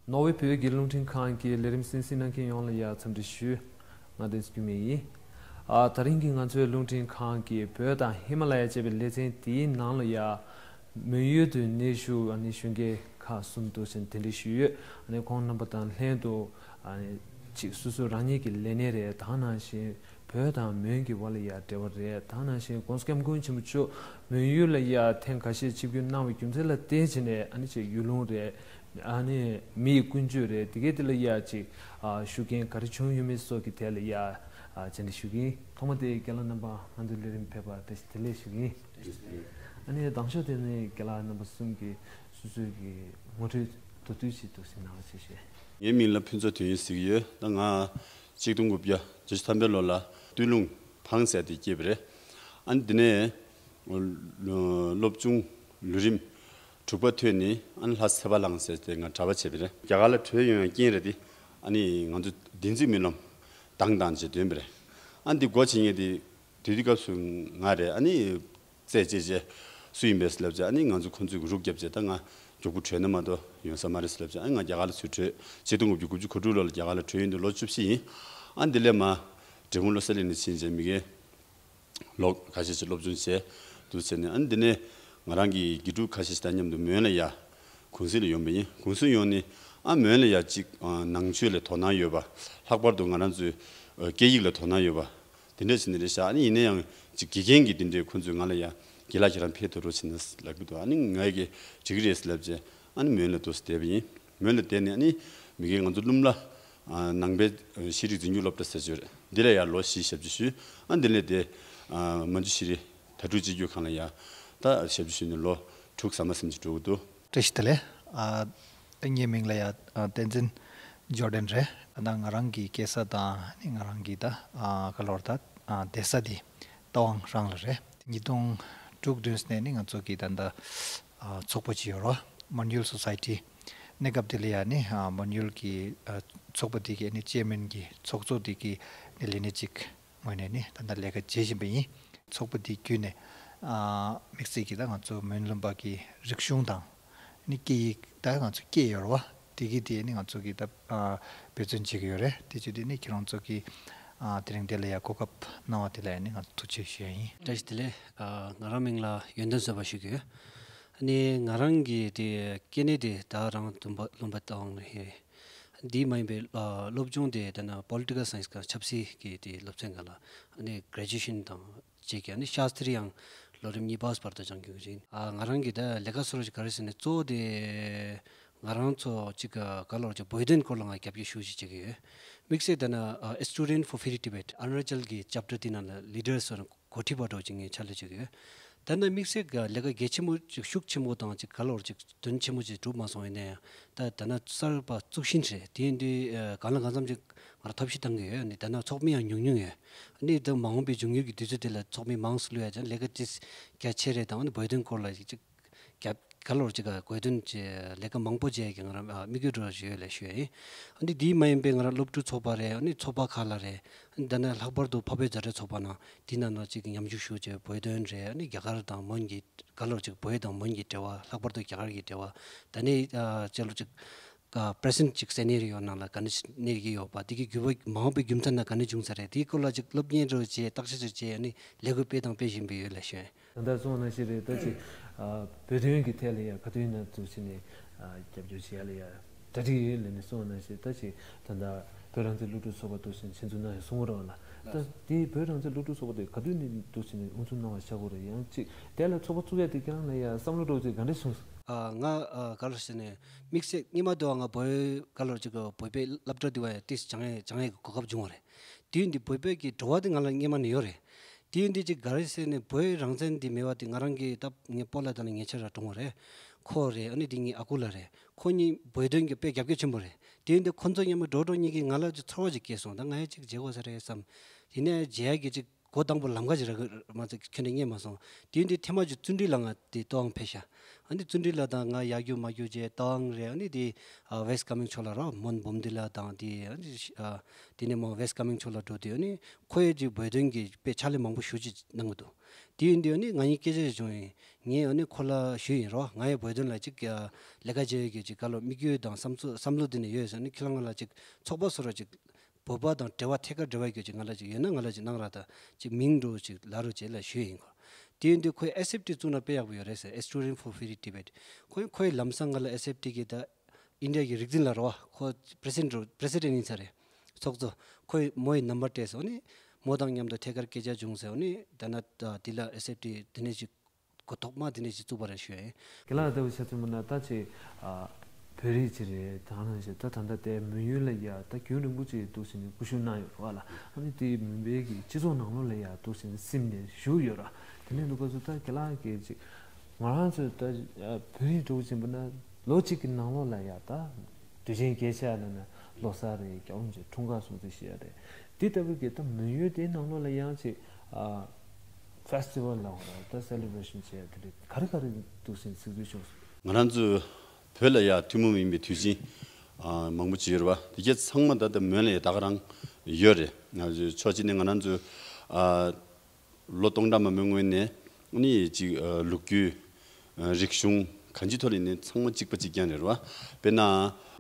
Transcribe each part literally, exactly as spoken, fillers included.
ནོར་ཝེ་བོད་ཀྱི་རླུང་འཕྲིན་ཁང་གི་ལས་རིམ་གསན་གཟིགས་གནང་མཁན་ཡོངས་ལ་ཡང་འཚམས་འདྲི་ཞུ། ང་བསྟན་འཛིན་འགྱུར་མེད་ཡིན། ཨ། ད་རིང་གི་ང་ཚོའི་རླུང་འཕྲིན་ཁང་གི་བོད་དང་ཧི་མ་ལ་ཡ་ཅེས་པའི་ལེ་ཚན་དེའི་ནང་ལ་ཡང་མོན་ཡུལ་དུ་གནས་བཞུགས་ཨ་ནི་གཞོན་སྐྱེས་ཁག་གསུམ་དུ་ཕྱིན་གདན་འདྲེན་ཞུས་ཡོད། ཨ་ནི་ཁོང་རྣམ་པ་དང་ལྷན་དུ་ཨ་ནི་ཅིག་སོ་སོ་རང་ཉིད་ཀྱི་ལས་གནས་རེད། ད་ནང་བཞིན་བོད་དང་མོན་གྱི་བར་ལ་ཡ་འབྲེལ་བ་རེད། ད་ནང་བཞིན་༸གོང་ས་༸སྐྱབས་མགོན་ཆེན་པོ་མཆོག་མོན་ཡུལ་ལ་ཡ་ཐེངས་ཁ་ཤས་ཆིབས་བསྒྱུར་གནང་བའི་རྒྱུ་མཚན་ལ་བརྟེན་བྱས་ནས་ཨ་ནི་ཅིག་ཡུལ་ལུང་རེད། ཨ་ནི་མི་ཡི་ཀུན་སྤྱོད་རེད། དེ་གའི་དེ་ལ་ཡ་ཅིག་ཨ་ཤུགས་རྐྱེན་ག་རེ་བྱུང་ཡོད་མེད་སོགས་ཀྱི་ཐད་ལ་ཡ་ཨ་བཅར་འདྲི་ཞུ་གི་ཡིན། ཐོག་མ་དེ་རྒན་ལགས་རྣམ་པ་ང་ཚོའི་ལས་རིམ་ཕེབས་པར་བཀྲ་ཤིས་བདེ་ལེགས་ཞུ་གི་ཡིན། ཨ་ནི་དང་ཤོག་དེ་ནི་རྒན་ལགས་རྣམ་པ་གསུམ་གྱིས་སོ་སོའི་གི་ངོ་སྤྲོད་མདོར་བསྡུས་ཤིག་ཏུ་ཞིག་གནང་བ་ཞིག་ཞུ། ངའི་མིང་ལ་ཕུན་ཚོགས་དོན་ཡོད་ཟེར་གྱི་ཡོད། ད་ང་གཅིག་སྟོང་དགུ་བརྒྱ་བརྒྱད་ཅུ་ཐམ་པའི་ལོ་ལ་སྟོད་ལུང་ཕང་ཟེར་དེ་སྐྱེས་པ་རེད། ཨ་ནི་དེ་ནས་སློབ་ཆུང་ལོ་རིམ་དྲུག་པ་ཐོན་ནས་ཨ་ནི་ལྷ་ས་ཚེ་བ་གླིང་ཟེར་དེ་ང་གྲྭ་པ་བྱས་པ་རེད། རྒྱ་གར་ལ་བྲོས་ཡོང་ཡ་རྐྱེན་རེད་དེ། ཨ་ནི་ང་ཚོ་བདེན་ཚིག་སྨོན་ལམ་དང་དང་བྱས་དོན་པ་རེད། ཨ་ནི་འདི་སྒོ་ཕྱེ་མཁན་དེ་དུས་དུས་སྐབས་སུ་ང་རེད། ཨ་ནི་རྩད་བཅད་བྱས་སུ་ཡིན་པས་ལབ་བྱས། ཨ་ནི་ང་ཚོ་ཁོང་ཚོས་རུག་བརྒྱབ་བྱས། ད་ང་མགྱོགས་པོ་བྲོས་ན་མ་གཏོགས་ཡོང་ས་མ་རེད་ལབ་བྱས། ཨ་ནི་ང་རྒྱ་གར་ལ་ཚུར་བྲོས། ཆིག་སྟོང་དགུ་བརྒྱ་དགུ་བཅུ་གོ་དྲུག་ལོ་ལ་རྒྱ་གར་ལ་བྲོས་ཡོང་དུས་ལོ་བཅུ་བཞི་ཡིན། ཨ་ནི་འདི་ལས་མ་འབྲས་སྤུངས་བློ་གསལ་གླིང་ནས་ཕྱིན་བྱས་མི་རྒན་ལོ་ཁ་ཤས་ཤིག་སློབ་སྦྱོང་བྱས་འདུག་བྱས་ནས། ཨ་ནི་འདི་ནས་ང་རང་གི་དགེ་ཕྲུག་ཁ་ཤས་ཤིག་དང་མཉམ་དུ་མོན་ལ་ཡ་གུང་སེང་ལ་ཡོང་པ་ཡིན། གུང་སེང་ཡོང་ནས་ཨ་མོན་ལ་ཡ་གཅིག་ཨ་ནང་ཆོས་ལ་དོ་སྣང་ཡོད་པ། ལྷག་པར་དུ་ང་རང་ཚོའི་ཨ་སྐད་ཡིག་ལ་དོ་སྣང་ཡོད་པ་དེ་འདྲ་ཞིག་ནས་རེད་ཤག་ཨ་ནི་ཡིན་ན་ཡང་ཅིག་དགེ་རྒན་གྱི་དེ་འདྲའི་ཁོང་ཚོས་ང་ལ་ཡ་རྒན་ལགས་ཁྱེད་རང་ཕེབས་ཐུབ་རོགས་བྱེད་ན་ལབ་ཀྱི་འདུག་ཨ་ནི་ངས་ཀྱིས་འགྲིག་གི་རེད་ལབ་བྱས། ཨ་ནི་མོན་ལ་འདུག་སེ་བསྡད་པ་ཡིན། མོན་ལ་བསྡད་ནས་ཨ་ནི་མི་རྒན་ང་ཚོ་ཀླུ་མོ་ལ་ཨ་ནང་པའི་ཤེས་རིག་འཛིན་སྐྱོང་སློབ་གྲྭ་ཟེར་ཅིག་ཡོད་རེད། འདི་ལ་ཡ་ལོ་བཞི་ཞབས་ཕྱི་ཞུས། ཨ་འདི་ལས་དེ་ཨ་མ་འཇུ་ཤེས་རིག་དྭ་ཕྲུག་སྤྱི་རྒྱུགས་ཁང་ལ་ཡ་ད་ཞབས་ཕྱི་ཞུས་ནས་ལོ་དྲུག་ཟ་མ་ཟིན་ཅིག་འགྲོ་གི་འདུག་བཀྲ་ཤིས་བདེ་ལེགས། ཨ་ངའི་མིང་ལ་ཡ་ཨ་བསྟན་འཛིན་ཇོར་ཌན་རེད། ད་ང་རང་གི་སྐྱེས་ས་དང་ནི་ང་རང་གི་ད་ཨ་ག་ལོར་ད་ཨ་བསྡད་ས་དེ་རྟ་དབང་རང་ལ་རེད། ཉིས་སྟོང་དྲུག་དུས་ནས་ནི་ང་ཚོ་གི་ད་ད་ཨ་ཚོགས་པ་ཅིག་ཡོད་རོ། མོན་ཡུལ་སོ་སའི་ཊི། གནས་སྐབས་དེ་ལ་ཡ་ནི་ཨ་མོན་ཡུལ་གྱི་ཨ་ཚོགས་པ་དེ་གི་ནི་ཅེར་མེན་གྱི་ཚོགས་གཙོ་དེ་གི་ནི་ལས་གནས་ཅིག་ངོས་ནས་ནི་ད་ལྟ་ལས་ཀ་བྱེད་བཞིན་པ་ཡིན། ཚོགས་པ་དེ་བརྒྱུད་ནས་ཨ་དམིགས་བསལ་གྱི་ད་ང་ཚོ་མོན་ལུང་པ་གི་རིག་གཞུང་དང་ནི་སྐད་ཡིག་ད་ང་ཚོ་སྐད་ཡོད་རེད་བ། དེ་གི་དེ་ནི་ང་ཚོ་གི་ད་ཨ་འབད་བརྩོན་བྱེད་ཀྱི་ཡོད་རེད། དེ་བྱས་དུས་ནི་ཁྱེད་རང་ཚོ་གི་ཨ་དེ་རིང་དེ་ལ་ཡ་གོ་སྐབས་གནང་བ་དེ་ལ་ཡ་ནི་ང་ཚོ་ཐུགས་རྗེ་ཆེ་ཞུ་ཡ་ཡིན། བཀྲ་ཤིས་བདེ་ལེགས། ཨ་ང་རང་མིང་ལ་ཡོན་ཏན་བཟོད་པ་ཞུ་གི་ཡོད། ཨ་ནི་ང་རང་གི་དེ་སྐྱེས་གནས་དེ་ད་རང་ལུང་པ་ལུང་པ་དང་ནི་འདི་མ་ཡིན་པའི་ཨ་སློབ་སྦྱོང་དེ་ད་ནི་པོ་ལི་ཊི་ཀལ་སའེན་སི་ག་ཆབ་སྲིད་ཀྱི་དེ་སློབ་ཚན་སྒང་ལ་ཨ་ནི་གྷ་རེ་ཇུ་ཨེ་ཤན་དང་བཅས་ཀྱི་ཨ་ནི་ཤཱསྟྲི་ཡང་ལོ་རིམ་གཉིས་པ་བར་དུ་སྦྱང་རྒྱུ་ཡིན། ཨ་ང་རང་གི་ད་ལས་ཀ་སོ་ར་ཅིག་ག་རེ་ཟེར་ནས་གཙོ་བོ་དེ་ང་རང་ཚོ་ཅིག་ག་ལོར་ཅིག་བོད་དོན་སྐོར་ལ་ང་རྒྱབ་སྐྱོར་ཤུགས་ཆེ་བྱེད་ཀྱི་ཡོད། དམིགས་བསལ་ད་ནི་ཨ་Student for Firi Tibet Arunachal གི་ཅེབ་ཊར་དེ་ནང་ལ་ལི་ཌར་སོ་འགོ་ཁྲིད་པ་འདྲ་བོ་ཅིག་ངས་ཕྱག་ལས་བྱེད་ཀྱི་ཡོད། ད་ནི་དམིགས་བསལ་གྱི་ལས་ཀ་གལ་ཆེན་པོ་ཅིག་ཤུགས་ཆེན་པོ་དང་ཅིག་ག་ལོར་ཅིག་དོན་ཆེན་པོ་ཅིག་གྲུབ་མ་སོང་ཡིན་ན་ཡང་། ད་ད་ནི་གསར་པ་བཙུགས་ཤིང་རེད། དེ་ཡིན་དུས་ཨ་གང་ལ་གང་འཚམ་ཅིག་ང་རང་ཐབས་ཤེས་བཏང་གི་ཡོད། ནི་ད་ནི་ཚོགས་མི་ཡང་ཉུང་ཉུང་ཡོད། ནི་ད་མ་འོངས་པའི་འབྱུང་འགྱུར་གྱི་དུས་ཚོད་དེ་ལ་ཚོགས་མི་མང་སུ་བླུག་ཡ་ཅང་ལས་ཀ་ཏིས་རྒྱ་ཆེ་རེད། དང་ནི་བོད་དོན་སྐོར་ལ་ཅིག་རྒྱབ་ག་ལོར་ཅིག་ག་དགོས་དོན་ཅིག་ལས་ཀ་མང་པོ་བྱས་ཀྱི་ང་རང་ཨ་དམིགས་ཡུལ་འདྲ་བོ་ཞིག་ཡོད་ལབ་ཞུ་ཡ་ཡིན། ཨ་ནི་དེའི་མ་ཡིན་པའི་ང་རང་སློབ་ཕྲུག་ཚོགས་པ་རེད། ཨ་ནི་ཚོགས་པ་ཁག་ལ་རེད། ཨ་ནི་ད་ནི་ལྷག་པར་དུ་འཕགས་བོད་མཛའ་འབྲེལ་ཚོགས་པ་ནང་དེའི་ནང་ན་ཅིག་མཉམ་ཞུགས་ཞུ་བྱས་བོད་དོན་རེད། ཨ་ནི་རྒྱ་གར་དང་མོན་གྱི་ག་ལོར་ཅིག་བོད་དང་མོན་གྱི་འབྲེལ་བ། ལྷག་པར་དུ་རྒྱ་གར་གྱི་འབྲེལ་བ། ད་ནི་ཨ་ཅེ་ལོ་ཅིག་ཨ་པི་རེ་སེན་ཊི་ཅིག་སེ་ནེ་རི་ཡོ་ནང་ལ་ག་ནས་གནས་ཀྱི་ཡོད་པ། དེ་གི་རྒྱུ་བ་མ་འོངས་པའི་རྒྱུ་མཚན་ན་ག་ནས་བྱུང་ས་རེད། དེའི་སྐོར་ལ་ཅིག་སློབ་གཉེར་འདྲ་བོ་བྱས་བརྟག་དཔྱད་འདྲ་བོ་བྱས། ཨ་ནི་ལས་འགུལ་སྤེལ་དང་སྤེལ་བཞིན་པ་ཡོད་ལབ་ཞུ་ཡ་ཡིན། ད་ལྟ་གསུངས་པ་ནང་བཞིན་རེད། ད་ཅིག་ཨ་བོད་དོན་གྱི་ཐད་ལ་ཡ་ག་དུས་ཡིན་ན་འཛུལ་ཕྱིན་ནས་ཨ་རྒྱབ་སྐྱོར་བྱེད་ཡ་ལ་ཡ་གྲ་སྒྲིག་ཡོད་ལབ་ནས་གསུངས་པ་ནང་བཞིན། ད་ཅིག་ད་ལྟ་བོད་རང་བཙན་སློབ་ཕྲུག་ཚོགས་པ་འདུག་ཕྱིན་ཆེད་འཛུགས་གནང་ཡ་གསུང་གི་རེད་བ་ལ། ད་དེ་བོད་རང་བཙན་སློབ་ཕྲུག་ཚོགས་པ་དེ་ག་དུས་ནས་འདུག་ཕྱིན་ནས་དབུ་འཛུགས་གནང་བ་ཤར་གི་རེད། ཡང་ཅིག་དེ་ལ་ཚོགས་པ་བཙུགས་ཡ་དེ་ཁྱེད་རང་ལ་ཡ་བསམ་བློ་འདྲ་བོ་ཅིག་ག་འདྲ་བྱུང་སོང་། ཨ་ང་ཨ་ག་ལ་ཟེར་ནས་དམིགས་བསལ་སྔོན་མ་དུ་བ་ང་བོད་ག་ལོར་ཅིག་བོད་པའི་སློབ་གྲྭ་དུ་བ་ཡ་ཏིས་སྦྱང་ཡ་སྦྱང་ཡ་གི་གོ་སྐབས་བྱུང་བ་རེད། དུས་འདི་བོད་པའི་གི་འགྲོ་བ་དེ་ང་ལ་སྔོན་མ་ནས་ཡོད་རེད། དེ་ཡིན་དུས་ཅིག་ག་རེ་ཟེར་ནས་བོད་རང་བཙན་འདི་མེད་པ་དེ། ང་རང་གི་ད་ངའི་སྤོ་ལགས་དང་ངའི་ཆ་ར་གྲོངས་པ་རེད། ཁོ་རེད། ཨ་ནི་དེ་ངའི་ཨ་ཁུ་ལགས་རེད། ཁོ་གཉིས་བོད་དོན་གྱི་དཔེ་རྒྱབ་སྐྱོར་ཆེན་པོ་རེད། དེ་ཡིན་དུས་ཁོ་ཚོ་མཉམ་པོ་འགྲོ་འགྲོ་གཉིས་ཀྱིས་ང་ལ་ཅིག་ཚོར་བ་ཅིག་སྐྱེས་སོང་། ད་ང་ཡ་ཅིག་བརྗེད་དགོས་ས་རེད་བསམ། དེ་ནས་བརྗེད་ཡ་གི་ཅིག་ འགོ་དང་པོ་ལམ་ཁ་ཅིག་རག་གི་མ་ཚད་ཁྱོན་ནས་རྙེད་མ་སོང་། དེ་ཡིན་དུས་ཐེངས་མ་གཅིག་བརྩོན་འགྲུས་ལགས་ང་དེ་ཏོའང་ཕེབས་ཤག་ཨ་ནི་བརྩོན་འགྲུས་ལགས་དང་ང་ཡར་རྒྱུག་མར་རྒྱུག་བྱས། ཏོའང་རེད། ཨ་ནི་དེ་ཨ་West Kameng ཕྱོགས་ལ་རོ། མོན་བུམ་འདི་ལ་དང་དེ་ཨ་ནི་ཨ་དེ་ནས་མར་West Kameng ཕྱོགས་ལ་འགྲོ་དུས། ཨ་ནི་ཁོ་ཡི་ཅིག་བོད་དོན་གྱི་དཔེ་ཕྱག་ལས་མང་པོ་ཞེ་ཅིག་གནང་གི་འདུག་དེ་ཡིན་དུས་ཨ་ནི་ང་གཉིས་སྐད་ཆ་ཞིག་བྱུང་ཡིན། ངས་ཨ་ནི་ཁོ་ལ་ཞུས་ཡིན་རོ། ང་ཡི་བོད་དོན་ལ་ཅིག་ཨ་ལས་ཀ་བྱེད་ཡས་ཀྱི་ཅིག་ག་ལོ་དམིགས་ཡུལ་དང་བསམ་ཚུལ་བསམ་བློ་དེ་འདྲ་ཡོད་ཟེར། ཨ་ནི་ཁྱེད་རང་ང་ལ་ཅིག་ཚོགས་པ་སོ་ར་ཅིག་བོད་པ་དང་འབྲེལ་བ་ཐད་ཀར་འབྲེལ་བ་ཡོད་ཅིག་ང་ལ་ཅིག་ཡོད་ན་ང་ལ་ཅིག་གནང་ར། ད་ཅིག་མིང་འགྲོ་ཅིག་ལབ་རོགས་བྱེད་ལབ་ཞུས་ཡིན་ཁོ། དེ་ཡིན་དུས་ཁོས་S F T བཙུགས་ན་དཔེ་ཡག་པོ་ཡོད་རེད་ཟེར། Student for Free Tibet། ཁོས་ཁོས་ལམ་སང་ང་ལ་S F T གི་ད་ཨིན་ཌི་ཡ་གི་རིག་འཛིན་ལགས་རེད་བ། ཁོ་པི་རེ་སི་ཌེན་ཊི་རེད། པི་རེ་སི་ཌེན་ཊི་ཡིན་ས་རེད། ཚོགས་གཙོ། ཁོས་མོ་ཡི་ནམ་བར་སྤྲད་སོང་། ཨ་ནི་མོ་དང་མཉམ་དུ་ཐད་ཀར་སྐད་ཆ་བྱུང་ཟེར། ཨ་ནི་ད་ན་ད་དེ་ལ་S F T དེ་ནས་ཅིག་གོ་ཐོག་མ་དེ་འདྲ་ཞིག་བཙུགས་པ་རེད་ཞུ་ཡ་ཡིན། རྒན་ལགས་ལྟ་བུ་ཆ་མཚོན་པ་ན་ད་ཅིག་ཨ་བོད་རིགས་ཅིག་རེད། ད་ནང་བཞིན་ད་ད་ལྟ་དེ་མོན་ཡུལ་ལ་ཡ་ད་རྒྱུན་རིང་པོ་ཅིག་འདུག་ཟེར་ནས་སྐུ་བཞུགས་གནང་ཡོད་རེད་བ་ལ། ཨ་ནི་དེ་མོན་པའི་གི་སྤྱི་ཚོགས་ནང་ལོགས་ལ་ཡ་འདུག་ཟེར་ནས་སིམ་ནས་བཞུགས་ཡོད་ར། དེ་ནས་འདུག་ག་ཚོད་ད་རྒན་ལགས་ཀྱིས་ཅིག་ང་རང་ཚོ་ད་ཨ་བོད་རིགས་འདྲ་བོ་ཅིག་ཡིན་པ་ན་ལོ་གཅིག་གི་ནང་ལོགས་ལ་ཡ་ད་དུས་ཆེན་སྐད་ཆ་ལ་ན་ལོ་གསར་རེད། རྒྱལ་བ་རིན་པོ་ཆེ་འཁྲུངས་སྐར་སྲུང་བརྩི་ཞུ་ཡ་རེད། དེ་ལྟ་བུའི་གི་ད་མོན་ཡུལ་དེའི་ནང་ལོགས་ལ་ཡང་ཅིག་ཨ་ཕེ་སི་ཊི་ཝལ་ལ་འོ་ད་སེ་ལེ་བྷ་རེ་ཤན་བྱས་དེ་རེད། ག་རེ་ག་རེ་འདུག་ཟེར་གཟིགས་འབུལ་བྱུང་སོང་། ང་རང་ཚོ་བོད་ལ་ཡ་ཐུན་མོང་མ་ཡིན་པའི་དུས་ཆེན་ཨ་མང་པོ་ཅིག་ཡོད་རེད་བ། དེ་གྱད་ཚང་མ་ད་ལྟ་མོན་ལ་ཡ་ད་ག་རང་ཡོད་རེད། ང་ཚོ་ཕྱོགས་གཅིག་ནས་ང་རང་ཚོ་ཨ་ལོ་སྟོང་ཕྲག་མང་པོའི་སྔོན་ནས་ཨ་ནི་ཅིག་ཨ་ལོ་རྒྱུས། ཨ་རིག་གཞུང་གང་ཅིའི་ཐོག་ལ་ཡིན་ནའི་ཚང་མ་གཅིག་པ་གཅིག་རྐྱང་རེད་བ། དཔེར་ན་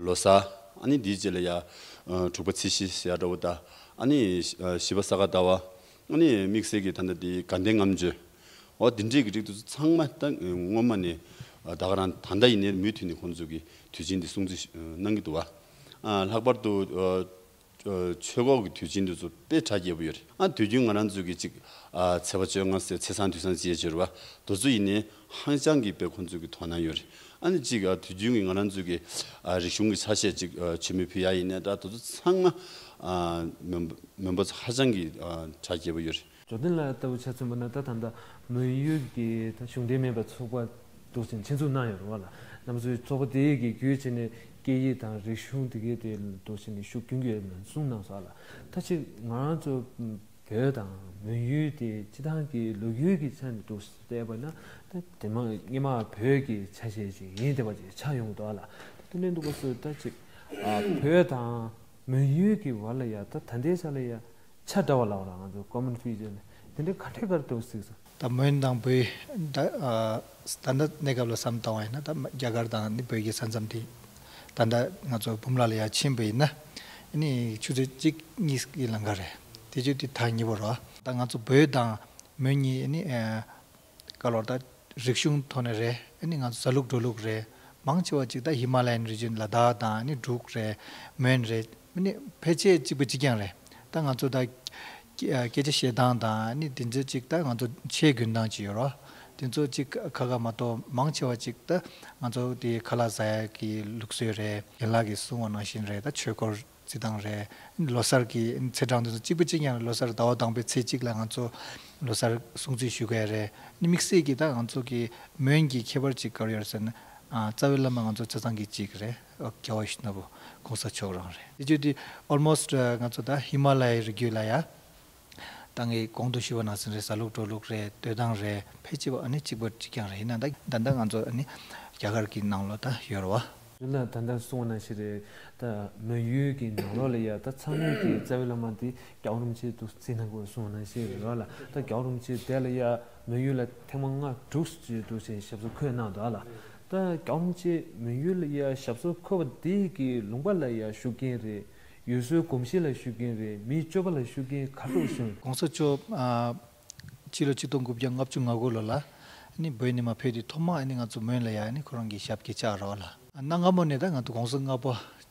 ལོ་གསར། ཨ་ནི་དེའི་རྗེས་ལ་ཡ་ཨ་དྲུག་པ་ཚེས་བཞི་ཟེར་ཡ་འདྲ་བོ་ད། ཨ་ནི་ཨ་བཞི་པ་ས་ག་ཟླ་བ། ཨ་ནི་དམིགས་བསལ་གྱི་ད་ལྟ་དེ་དགའ་ལྡན་ལྔ་མཆོད། འོ་དེ་འདྲའི་གི་རིགས་དེ་ཚོ་ཚང་མ་ད་སྔོན་མ་ནས་ཨ་ད་ག་རང་ད་ལྟ་ཡིན་ནའི་མུ་མཐུད་ནས་ཁོང་ཚོ་གི་དུས་ཆེན་འདི་སྲུང་བརྩི་ཨ་གནང་གི་འདུག་བ། ཨ་ལྷག་པར་དུ་ཨ། ཆོས་འཁོར་གྱི་དུས་ཆེན་འདི་ཚོ་དཔེ་གྲ་རྒྱས་པོ་ཡོད་རེད། ཨ་དུས་རྒྱུན་ང་རང་ཚོ་གི་ཅིག་ཨ་ཚེས་པ་བཅོ་ལྔ་ཟེར། ཚེས་བཟང་དུས་བཟང་ཅེས་བརྗོད་རེད་བ། དེ་ཚོ་ཡིན་ནའི་ཧང་ཅང་གི་དཔེ་ཁོང་ཚོ་གི་དོ་སྣང་ཡོད་རེད། ཨ་ནི་ཅིག་ཨ་དུས་རྒྱུན་གྱི་ང་རང་ཚོ་གི་ཨ་རིག་གཞུང་གི་ཆ་ཤས་ཅིག་ཨ་མཆོད་མེ་ཕུལ་ཡ་ཡིན་ནའི་འདྲ། དེ་ཚོ་ཚང་མ་ཨ་མོན་པ་མོན་པ་ཚོ་ཧ་ཅང་གི་ཨ་གྲ་རྒྱས་པོ་ཡོད་རེད། འབྱོར་ལྡན་ལགས་ལྟ་བུ་ཆ་མཚོན་པ་ན་ད་ད་ལྟ་མོན་ཡུལ་གྱི་ད་གཞུང་འབྲེལ་མིན་པའི་ཚོགས་པ་འདུག་ཟེར་ཆེད་འཛུགས་གནང་ཡོད་རེད་བ་ལ། ང་ཚོའི་ཚོགས་པ་དེ་གི་བརྒྱུད་བྱས་ནས་སྐད་ཡིག་དང་རིག་གཞུང་དེ་གའི་དེ་འདུག་ཟེར་ནས་ཤུགས་རྒྱུན་གྱི་ནང་གསུངས་གནང་སོང་ལ། ད་ཅིག་ང་རང་ཚོ་བོད་དང་མོན་ཡུལ་དེ་སྤྱི་བཏང་གི་ལོ་རྒྱུས་ཀྱི་ཆ་ནས་འདུག་བལྟས་པ་ན་ད་དེ་མ་སྔོན་མ་བོད་ཀྱི་ཆ་ཤས་ཤིག་ཡིན་བསྡད་པ་ཅིག་ཆགས་ཡོང་གི་འདུག་ལ། ད་དེ་ནས་འདུག་ག་སུ་ད་ཅིག་ཨ་བོད་དང་མོན་ཡུལ་གྱི་བར་ལ་ཡ་ད་ད་ལྟའི་ཆ་ལ་ཡ། ཆ་འདྲ་བ་ལབ་ར། ང་ཚོ་ཀོ་མན་ཕི་ཅར་ནི་དེ་འདྲའི་ག་འདྲས་ག་རེ་འདུག་གཟིགས་སོང་། ད་མོན་དང་བོད་ད་ཨ་ད་ལྟ་གནས་སྐབས་ལ་བསམ་བཏང་བ་ཡིན་ན། ད་རྒྱ་གར་དང་ནི་བོད་ཀྱི་ས་མཚམས་དེ་ད་ལྟ་ང་ཚོ་བུམ་ལ་ལ་ཡ་ཕྱིན་པ་ཡིན་ན་ཨ་ནི་ཆུ་ཚོད་གཅིག་གཉིས་ཀྱི་ལམ་ཁ་རེད། དེ་བརྒྱུད་དེ་ཐག་ཉེ་པོ་རེད། ད་ང་ཚོ་བོད་དང་མོན་གཉིས་ཨ་ནི་ཨ། ག་ལོར་ད་རིག་གཞུང་ཐོག་ནས་རེད། ཨ་ནི་ང་ཚོ་ཟ་ལུགས་འགྲོ་ལུགས་རེད། མང་ཆེ་བ་ཅིག་ད་ཧི་མ་ལ་ཡན་རི་ཇན་ལ་དྭགས་དང་ཨ་ནི་འབྲུག་རེད། མོན་རེད། ཨ་ནི་ཕལ་ཆེར་གཅིག་པ་གཅིག་རྐྱང་རེད། ད་ང་ཚོ་ད་སྐད་ཆ་བཤད་སྟངས་དང་ཨ་ནི་དེ་ཚོ་ཅིག་ད་ང་ཚོ་ཆས་གྱོན་སྟངས་ཅིག་ཡོད་རོ། དེ་ཚོ་ཅིག་ཁ་ཁ་མ་གཏོགས་མང་ཆེ་བ་ཅིག་ད་ང་ཚོ་དེ་ཁ་ལག་ཟ་ཡ་གི་ལུགས་སྲོལ་རེད། རྒན་ལགས་ཀྱིས་གསུངས་པ་ནང་བཞིན་རེད། ད་ཆོས་འཁོར་རྩེད་སྟངས་རེད། ལོ་གསར་གྱི་ཚེས་གྲངས་དེ་ཚོ་གཅིག་པ་གཅིག་རྐྱང་རེད། ལོ་གསར་ཟླ་བ་དང་པོའི་ཚེས་གཅིག་ལ་ང་ཚོ་ལོ་གསར་སྲུང་བརྩི་ཞུ་གི་རེད། ནི་དམིགས་བསལ་གྱི་ད་ང་ཚོ་གི་མོན་གྱི་ཁྱད་པར་གཅིག་ག་རེ་ཡོད་ཟེར་ན། ཨ་རྩ་བའི་བླ་མ་ང་ཚོ་ཆ་ཚང་གི་གཅིག་རེད། ཨ་རྒྱལ་བ་ཡིད་བཞིན་ནོར་བུ་གོང་ས་མཆོག་རང་རེད། དེ་བརྒྱུད་དེ་almost ང་ཚོ་ད་ཧི་མ་ལ་ཡའི་རི་རྒྱུད་ལ་ཡ། ད་ངས་གོང་དུ་ཞུས་པ་ནང་བཞིན་རེད། ཟ་ལུགས་འགྲོ་ལུགས་རེད། སྡོད་སྟངས་རེད། ཕལ་ཆེ་བ་ཨ་ནི་གཅིག་པ་གཅིག་རྐྱང་རེད། ཡིན་ན་ད་ད་ལྟ་ང་ཚོ་ཨ་ནི་རྒྱ་གར་གྱི་ནང་ལོགས་ད་ཡོད་རེད་བ། ཡིན་ན་ད་ལྟ་གསུངས་པ་ནང་བཞིན་རེད། ད་མོན་ཡུལ་གྱི་ནང་ལོགས་ལ་ཡ་ད་ཚང་མས་ཀྱི་རྩ་བའི་བླ་མ་འདི་རྒྱལ་བ་རིན་པོ་ཆེ་འདུག་བརྩི་གནང་དགོས་གསུངས་པ་ནང་བཞིན་རེད་བ་ལ། ད་རྒྱལ་བ་རིན་པོ་ཆེ་དེ་ལ་ཡ་མོན་ཡུལ་ལ་ཐེངས་མ་ལྔ་དྲུག་ཅིག་འདུག་ཅེས་ཞབས་སོར་འཁོད་གནང་འདུག་ལ། ད་རྒྱལ་བ་རིན་པོ་ཆེ་མོན་ཡུལ་ལ་ཡ་ཞབས་སོར་འཁོད་པ་འདི་གི་ལུང་པ་ལ་ཡ་བཞུགས་མཁན་རེད། ཡུལ་སྲོལ་གོམས་གཤིས་ལ་ཤུགས་རྐྱེན་རེད། མིའི་སྤྱོད་པ་ལ་ཤུགས་རྐྱེན་ག་ཚོད་བྱུང་། གོང་ས་མཆོག་ཨ་ཕྱི་ལོ་ཆིག་སྟོང་དགུ་བརྒྱ་ལྔ་བཅུ་ང་དགུ་ལོ་ལ་ཨ་ནི་བོད་ནས་མར་ཕེབས་དུས་ཐོག་མ་ཨ་ནི་ང་ཚོ་མོན་ལ་ཡ་ཨ་ནི་ཁོ་རང་གི་ཞབས་སྐྱེལ་བཅར་རོགས་ལ། གནའ་སྔ་མོ་ནས་ད་ང་ཚོ་གོང་ས་ལྔ་པ་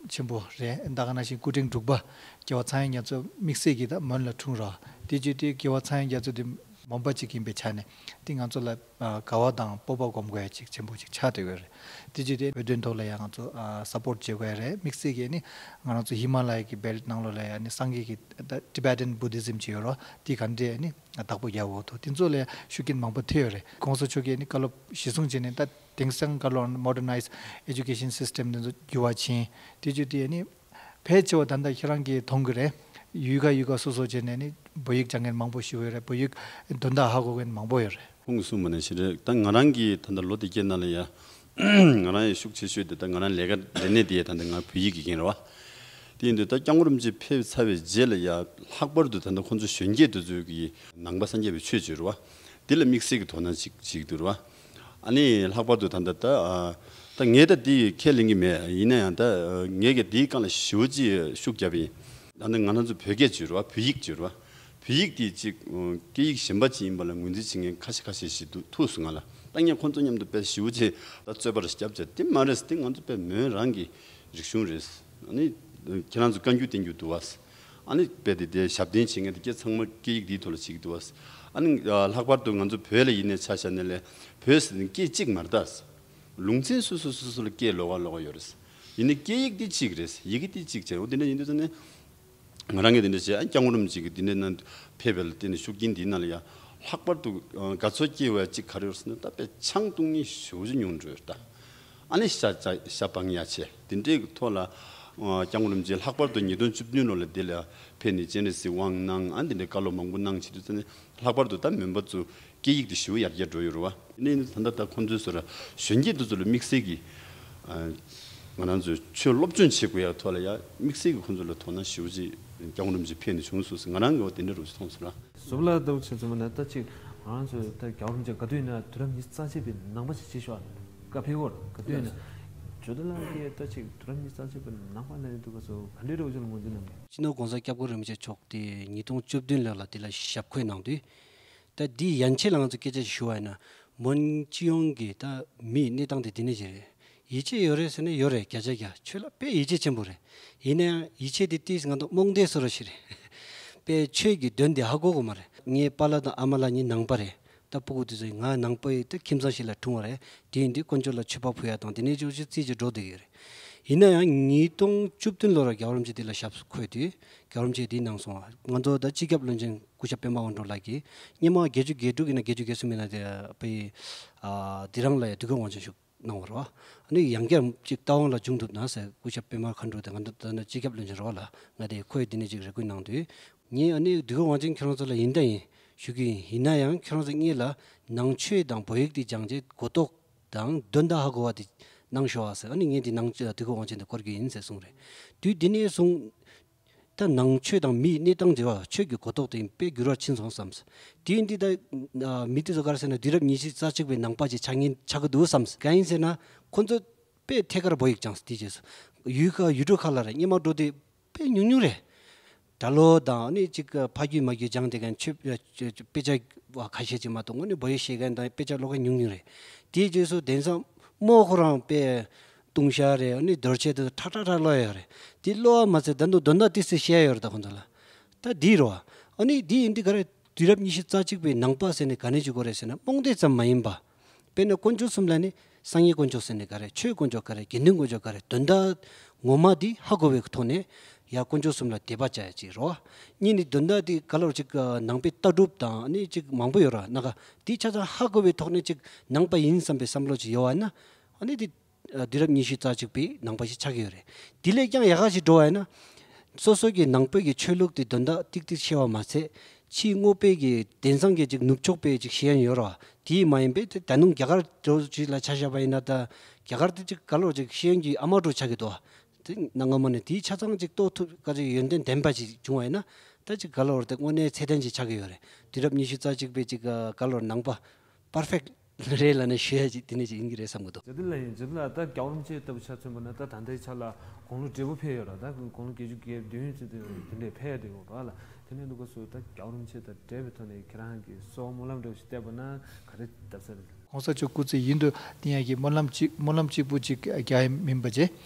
ཆེན་པོ་རེད། ད་ག་ནང་བཞིན་སྐུ་ཕྲེང་དྲུག་པ་རྒྱལ་བ་ཚངས་དབྱངས་རྒྱ་མཚོ་དམིགས་བསལ་གྱིས་ད་མོན་ལ་འཁྲུངས་རོགས། དེ་བརྒྱུད་དེ་རྒྱལ་བ་ཚངས་དབྱངས་རྒྱ་མཚོ་དེ་མོན་པ་ཅིག་ཡིན་པའི་ཆ་ནས་དེ་ང་ཚོ་ལ་ཨ་དགའ་བ་དང་སྤོབས་པ་སྒོམ་དགོས་ཡ་ཅིག་ཆེན་པོ་ཅིག་ཆགས་བསྡད་ཡོད་རེད། དེ་བརྒྱུད་དེ་བོད་དོན་ཐོག་ལ་ཡང་ང་ཚོ་ཨ་སཔོརཊ་བྱེད་དགོས་ཡ་རེད། དམིགས་བསལ་གྱིས་ནི་ང་རང་ཚོ་ཧི་མ་ལ་ཡ་གི་བྷེལ་ཊི་ནང་ལོགས་ལ་ཡ་ནི་སངས་རྒྱས་ཀྱི་ད་Tibetan Buddhism ཅིག་ཡོད་རོགས། དེ་ག་འདྲས་ནི་བདག་པོ་རྒྱག་འོ་ཐོ་དེ་ཚོ་ལ་ཤུགས་རྐྱེན་མང་པོ་ཐེབས་ཡོད་རེད། གོང་ས་མཆོག་གིས་ནི་བཀའ་སློབ་གཞིར་བཟུང་བྱས་ནས་ད་དེང་སང་བཀའ་སློབ་Modernized Education System དེ་ཚོ་འགྱུར་བ་ཕྱིན། དེ་བརྒྱུད་དེ་ནི་ཕལ་ཆེ་བ་ད་ལྟ་ཁྱེད་རང་གིས་མཐོང་གི་རེད། ཡུལ་ཁ་ཡུལ་ཁ་སོ་སོ་བྱས་ནས་ནི་བོད་ཡིག་སྦྱང་མཁན་མང་པོ་ཞིག་ཡོད་རེད། བོད་ཡིག་དོན་དག་ཧ་གོ་མཁན་མང་པོ་ཡོད་རེད། ཁོང་གིས་གསུངས་པ་ནང་བཞིན་རེད། ད་ང་རང་གིས་ད་ལྟ་ལོ་དེ་གའི་ནང་ལ་ཡ་ང་རང་ཡང་ཤུགས་ཆེ་ཤོས་དེ་ད་ང་རང་ལས་ཀ་ལས་གནས་དེ་ད་ལྟ་ང་བོད་ཡིག་དགེ་རྒན་རེད་བ། དེ་ཡིན་དུས་ད་སྐྱབས་མགོན་རིན་པོ་ཆེ་ཕེབས་ཚར་བའི་རྗེས་ལ་ཡ་ལྷག་པར་དུ་ད་ལྟ་ཁོང་ཚོ་གཞོན་སྐྱེས་དེ་ཚོ་གིས་ནང་པ་སངས་རྒྱས་པའི་ཆོས་བརྗོད་རེད་བ། དེ་ལ་དམིགས་བསལ་གྱི་དོ་སྣང་ཅིག་བྱེད་ཀྱི་འདུག་རེད་བ། ཨ་ནི་ལྷག་པར་དུ་ད་ལྟ་ད་ཨ་ད་ངས་ད་དེ་ཁས་ལེན་གྱི་མེད། ཡིན་ན་ཡང་ད་ཨ་ངས་ཀྱང་དེའི་སྒང་ལ་ཞེ་པོ་ཅིག་ཤུགས་བརྒྱབ་པ་ཡིན། ད་ནི་ང་རང་ཚོ་བོད་སྐད་བརྗོད་རེད་བ། བོད་ཡིག་བརྗོད་རེད་བ། བོད་ཡིག་དེ་ཅིག་ཨ་སྐད་ཡིག་གཞན་པ་ཅིག་ཡིན་པ་ལ་ངོས་འཛིན་བྱེད་མཁན་ཁ་ཤས་ཁ་ཤས་ཤིག་འདུག་ཐུག་སོང་ང་ལ། ད་ངས་ཁོང་ཚོ་མཉམ་དུ་དཔེ་ཞེ་པོ་ཅིག་ད་རྩོད་པ་རེ་བརྒྱབ་བྱས། དེ་མ་རེད། དེ་ང་ཚོ་དཔེ་མོན་རང་གི་རིག་གཞུང་རེད། ཨ་ནི་ཁྱེད་རང་ཚོ་བཀའ་འགྱུར་བསྟན་རྒྱུ་འདུག་བ། ཨ་ནི་དཔེ་དེ་དེ་ཞབས་བརྟན་བྱེད་མཁན་དེ་སྐད་ཚང་མ་སྐད་ཡིག་འདིའི་ཐོག་ལ་བྱེད་ཀྱི་འདུག་བ། ཨ་ནི་ཨ་ལྷག་པར་དུ་ང་ཚོ་བོད་ལ་ཡིན་ནའི་ཆ་བཞག་ནའི་ལས་བོད་ཟེར་ནས་སྐད་གཅིག་མ་རེད་ད། ལུང་ཚན་སོ་སོ་སོ་སོ་ལ་སྐད་ལོགས་ཀ་ལོགས་ཀ་ཡོད་རེད། ཡིན་ནའི་སྐད་ཡིག་དེ་གཅིག་རེད། ཡི་གེ་དེ་གཅིག་བྱས། འོ་དེ་འདྲ་ཡིན་དུས་ཙང་ནས་ང་རང་གིས་དེ་འདྲ་བྱས། ཨ་སྐྱབས་མགོན་རིན་པོ་ཆེ་གིས་དེ་འདྲ་ནང་ཕེབས་པ་ལ་བརྟེན་ནས་ཤུགས་རྐྱེན་འདིའི་ནང་ལ་ཡ་ལྷག་པར་དུ་ཨ་དགའ་ཚོར་སྐྱེ་བ་གཅིག་ག་རེ་ཡོད་ཟེར་ན། ད་དཔེ་ཆང་བཏུང་མཁན་ཞེ་པོ་ཅིག་ཉུང་འགྲོ་ཡོད་ད། ཨ་ནི་ཤ་ཤ་ཤ་སྤང་ཡ་བྱས། དེ་འདྲའི་ཐོག་ལ་ཨ་སྐྱབས་མགོན་རིན་པོ་ཆེ་ལྷག་པར་དུ་ཉིས་སྟོང་བཅུ་བདུན་ལོ་ལ་དེ་ལ་ཕེབས་ནས་སྤྱན་རས་གཟིགས་དབང་གནང་། ཨ་འདི་འདྲའི་བཀའ་སློབ་མང་པོ་གནང་བྱེད་དུས་ཙང་ནས་ལྷག་པར་དུ་ད་མོན་པ་ཚོ་སྐད་ཡིག་དེ་ཞེ་པོ་ཡར་རྒྱས་འགྲོ་ཡོད་རེད་བ། ཨ་ནི་ད་ལྟ་ད་ཁོང་ཚོའི་ཚོ་ར་གཞོན་སྐྱེས་དེ་ཚོ་ལ་དམིགས་བསལ་གྱི་ཨ་ང་རང་ཚོས་ཆོས་སློབ་སྦྱོང་བྱེད་དགོས་ཡ་ཐོག་ལ་ཡ་དམིགས་བསལ་གྱི་ཁོང་ཚོ་ལ་དོ་སྣང་ཞེ་པོ་ཅིག་སྐྱབས་མགོན་རིན་པོ་ཆེ་ཕེབས་ནས་བྱུང་སོང་ཟེར་ང་རང་གི་འོ་དེ་འདྲ་རུ་མཐོང་སོང་ར། གཟུགས་ལ་ལྟ་བུ་བྱས་ཙམ་པ་ན་ད་ཅིག་ང་རང་ཚོས་ད་རྒྱལ་བ་རིན་པོ་ཆེ་ག་དུས་ཡིན་ན་དུས་རབས་ཉི་ཤུ་རྩ་གཅིག་པའི་ནང་པ་ཞིག་བྱེད་ཤོག་ཨ། བཀའ་ཕེབས་སྐོར་ག་དུས་ཡིན་ན་ཇོ་བདེ་ལགས་ཀྱིས་ད་ཅིག་དུས་རབས་ཉི་ཤུ་རྩ་གཅིག་པའི་ནང་པ་ལ་ཡིན་དུས་ག་ཚོད་ག་འདྲའི་རོགས་ཅིག་ལ་ངོས་འཛིན་གནང་གི། སྤྱི་ནོར་༸གོང་ས་༸སྐྱབས་མགོན་རིན་པོ་ཆེ་མཆོག་དེ་ཉིས་སྟོང་བཅུ་བདུན་ལོ་ལ་དེ་ལ་ཞབས་འཁོད་གནང་དུས། ད་འདི་ཡན་ཆད་ལ་ང་ཚོ་སྐད་ཆ་ཞུ་བ་ཡིན་ན། མོན་སྤྱི་ཡོངས་ཀྱི་ད་མིའི་གནས་སྟངས་དེ་འདི་ནས་ཅིག་རེད། ཡིད་ཆེས་ཡོད་རེད་ཟེར་ན་ཡོད་རེད། བརྒྱ་ཆ་བརྒྱ་ཆོས་ལ་དཔེ་ཡིད་ཆེས་ཆེན་པོ་རེད། ཡིན་ན་ཡང་ཡིད་ཆེས་དེ་ཏིས་ང་ཚོ་རྨོངས་དད་བཟོ་འདྲ་ཞིག་རེད། དཔེ་ཆོས་ཀྱི་དོན་དེ་ཧ་གོ་གི་མ་རེད། ངའི་པཱ་ལགས་དང་ཨ་མ་ལགས་གཉིས་ནང་པ་རེད། ད་སྤུ་གུ་དེ་ཚོ་ང་ནང་པའི་ད་ཁྱིམ་ཚང་ཞིག་ལ་འཁྲུངས་པ་རེད། དེ་ཡིན་དུས་དཀོན་མཆོག་ལ་མཆོད་པ་ཕུལ་ཡ་དང་དེ་ནས་ཅོག་ཅིག་རྩིས་ཀྱི་འགྲོ་བསྡད་ཡོད་རེད། ཡིན་ན་ཡང་ཉིས་སྟོང་བཅུ་བདུན་ལོ་ར་རྒྱལ་བ་རིན་པོ་ཆེ་དེ་ལ་ཞབས་འཁོད་དུས་རྒྱལ་བ་རིན་པོ་ཆེ་དེ་གནང་སོང་བ། ང་ཚོ་ད་སྤྱི་ཁྱབ་བློན་ཆེན་སྐུ་ཞབས་པད་མ་དབང་གྲགས་ལགས་ཀྱིས་སྔོན་མ་བརྒྱད་ཅུ་གྱ་དྲུག་ཡིན་ན་བརྒྱད་ཅུ་གྱ་གསུམ་ཡིན་ན་དེ་པའི་ཨ་དེ་རང་ལ་ཡ་དུས་འཁོར་དབང་ཆེན་ཞུ་གནང་བ་རེད་བ། ཨ་ནི་ཡང་བསྐྱར་ཅིག་བལྟ་དབང་ལ་བྱུང་ཐུབ་ན་ཟེར་སྐུ་ཞབས་པད་མ་མཁའ་འགྲོ་དེ་ང་ཚོ་ད་ནི་སྤྱི་ཁྱབ་བློན་ཆེན་རེད་བ་ལ། ང་དེ་ཁོས་དེ་ནས་ཅིག་རེ་སྐུལ་གནང་དུས། ངས་ཨ་ནི་དུས་འཁོར་དབང་ཆེན་ཁྱོད་རང་ཚོ་ལ་ཡིན་ད་ཡིན་ཞུ་གི་ཡིན། ཡིན་ན་ཡང་ཁྱོད་རང་ཚོ་གཉིས་ལ་ནང་ཆོས་དང་བོད་ཡིག་དེ་སྦྱང་རྗེས་གོ་རྟོགས་དང་དོན་དག་ཧ་གོ་བ་དེ་གནང་ཤོག་ཨ་ཟེར། ཨ་ནི་ངས་དེ་ནང་དུས་འཁོར་དབང་ཆེན་དེ་བསྐོར་གྱི་ཡིན་ཟེར་གསུངས་རེད། དུས་དེ་ནས་བཟུང་ད་ནང་ཆོས་དང་མིའི་གནས་སྟངས་འབྲེལ་བ་ཆོས་ཀྱི་གོ་རྟོགས་དེ་དཔེ་འགྱུར་བ་ཕྱིན་སོང་བསམ། དེ་ཡིན་དུས་ད་མི་དེ་ཚོ་ག་རེ་ཟེར་ན་དུས་རབས་ཉི་ཤུ་རྩ་གཅིག་པའི་ནང་པ་ཅིག་ཆགས་ཉེན་ཆགས་ཀྱི་འདུག་བསམ། གང་ཡིན་ཟེར་ན་ཁོ་ཚོ་དཔེ་ཐད་ཀར་བོད་ཡིག་སྦྱངས། དེ་རྗེས་སུ་ཡུལ་ཁ་ཡུལ་གྲུ་ཁག་ལ་རེད། སྔོན་མ་འགྲོ་དུས་དཔེ་ཉུང་ཉུང་རེད། སྒྲ་ཀློག་དང་ནི་གཅིག་ཕ་རྒྱུད་མ་རྒྱུད་སྦྱངས་དེ་གན་ཆོས་དཔེ་ཆ་ཁ་ཤས་ཅིག་མ་གཏོགས་དངོས་གནས་བོད་ཡིག་ཤེས་མཁན་དང་དཔེ་ཆ་ཀློག་མཁན་ཉུང་ཉུང་རེད། དེའི་རྗེས་སུ་དེང་སང་རྨོ་ཁོ་རང་དཔེ་ལྟུང་བཤགས་རེད། ཨ་ནི་རྡོ་རྗེ་དེ་ཁྲག་ཁྲག་ཁྲག་ཀློག་ཡོད་རེད། དེ་ཀློག་པ་མ་ཚད་ད་དུང་དོན་དག་ཏི་སེ་བཤད་ཡོད་རེད། ད་ཁོང་ཚོ་ལ་ད་འདི་རོ། ཨ་ནི་འདི་ཡིན་དུས་ག་རེ་དུས་རབས་ཉི་ཤུ་རྩ་གཅིག་པའི་ནང་པ་ཟེར་ནས་ག་ནས་བརྗོད་དགོས་རེད་ཟེར་ན་རྨོངས་དད་ཙམ་མ་ཡིན་པ། དཔེར་ན་དཀོན་མཆོག་གསུམ་ལ་ནི་སང་ཉིན་དཀོན་མཆོག་ཟེར་ནས་ག་རེ། ཆོས་དཀོན་མཆོག་ག་རེ། དགེ་འདུན་དཀོན་མཆོག་ག་རེ། དོན་དག་ངོ་མ་འདི་ཧ་གོ་བའི་ཐོག་ནས་ཡ་དཀོན་མཆོག་གསུམ་ལ་དད་པ་བྱ་ཡ་ཅིག་རོ། གཉིས་ནི་དོན་དག་འདི་ག་ལོར་ཅིག་ནང་པའི་ལྟ་གྲུབ་དང་ནི་ཅིག་མང་པོ་ཡོད་ར། ན་ག་འདི་ཆ་ཚང་ཧ་གོ་བའི་ཐོག་ནས་ཅིག་ནང་པ་ཡིན་བསམ་པའི་བསམ་བློ་ཅིག་ཡོད་བ་ན། ཨ་ནི་འདི་དུས་རབས་ཉི་ཤུ་རྩ་གཅིག་པའི་ནང་པ་ཞིག་ཆགས་ཀྱི་ཡོད་རེད། དེ་ལས་ཀྱང་ཡག་ག་ཞིག་འགྲོ་བ་ཡིན་ན། སོ་སོ་གི་ནང་པའི་གི་ཆོས་ལུགས་དེ་དོན་དག་ཏིག་ཏིག་ཤེས་པ་མ་ཚད། ཕྱིའི་དངོས་པོའི་གི་དེང་སང་གི་ཅིག་ནུབ་ཕྱོགས་པའི་ཅིག་ཤེས་ཡོན་ཡོད་ར། དེའི་མ་ཡིན་པའི་དེ་ད་དུང་རྒྱ་གར་འགྲོ་ཅིག་ལ་ཆ་བཞག་པ་ཡིན་ན། ད་རྒྱ་གར་དེ་ཅིག་ག་ལོར་ཅིག་ཤེས་ཡོན་གྱི་ཨ་མ་འགྲོ་ཆགས་ཀྱི་འདུག་དེ་ནང་ངོ་མ་ནས་དེའི་ཆ་ཚང་ཅིག་རྟོགས་ཐུབ་ག་ཅིག་ཡོན་ཏན་ལྡན་པ་ཅིག་བྱུང་བ་ཡིན་ན། ད་ཅིག་ག་ལོར་དེ་དངོས་གནས་ཚད་ལྡན་ཅིག་ཆགས་ཀྱི་ཡོད་རེད། དུས་རབས་ཉི་ཤུ་རྩ་གཅིག་པའི་ཅིག་ག་ལོར་ནང་པ་པར་ཕེག་རེད་ལབ་ནས་ཞུ་ཡ་ཅིག་དེ་ནས་ཅིག་ཡིན་གྱི་རེད་བསམ་གྱི་འདུག་དེ་དུས་ལ་ཡིན་ཇི་ལ་ད་རྒྱལ་བ་རིན་པོ་ཆེ་ལྟ་བུ་ཆ་མཚོན་པ་ན་ད་ད་ལྟའི་ཆ་ལ་དགུང་ལོ་བགྲེས་པོ་ཕེབས་ཡོད་ར། ད་དགུང་ལོ་བརྒྱད་ཅུ་གྱ་བདུན་ཙམ་དེ་འདྲས་ཕེབས་ཡོད་ར་ལ། དེ་ནས་འདུག་ག་སུ་ད་རྒྱལ་བ་རིན་པོ་ཆེ་དང་འབྲེལ་བའི་ཐོག་ནས་ཁྱེད་རང་གིས་གསོལ་བ་སྨོན་ལམ་འདྲ་བོ་ཞིག་བཏབ་པ་ན་ག་རེ་བཏབ་ས་རེད། གོང་ས་མཆོག་སྐུ་ཚེ་ཡུན་དུ་བརྟན་ཡག་གི་སྨོན་ལམ་གཅིག་སྨོན་ལམ་གཅིག་པུ་གཅིག་རྒྱག་ཡ་མིན་པ་བྱས་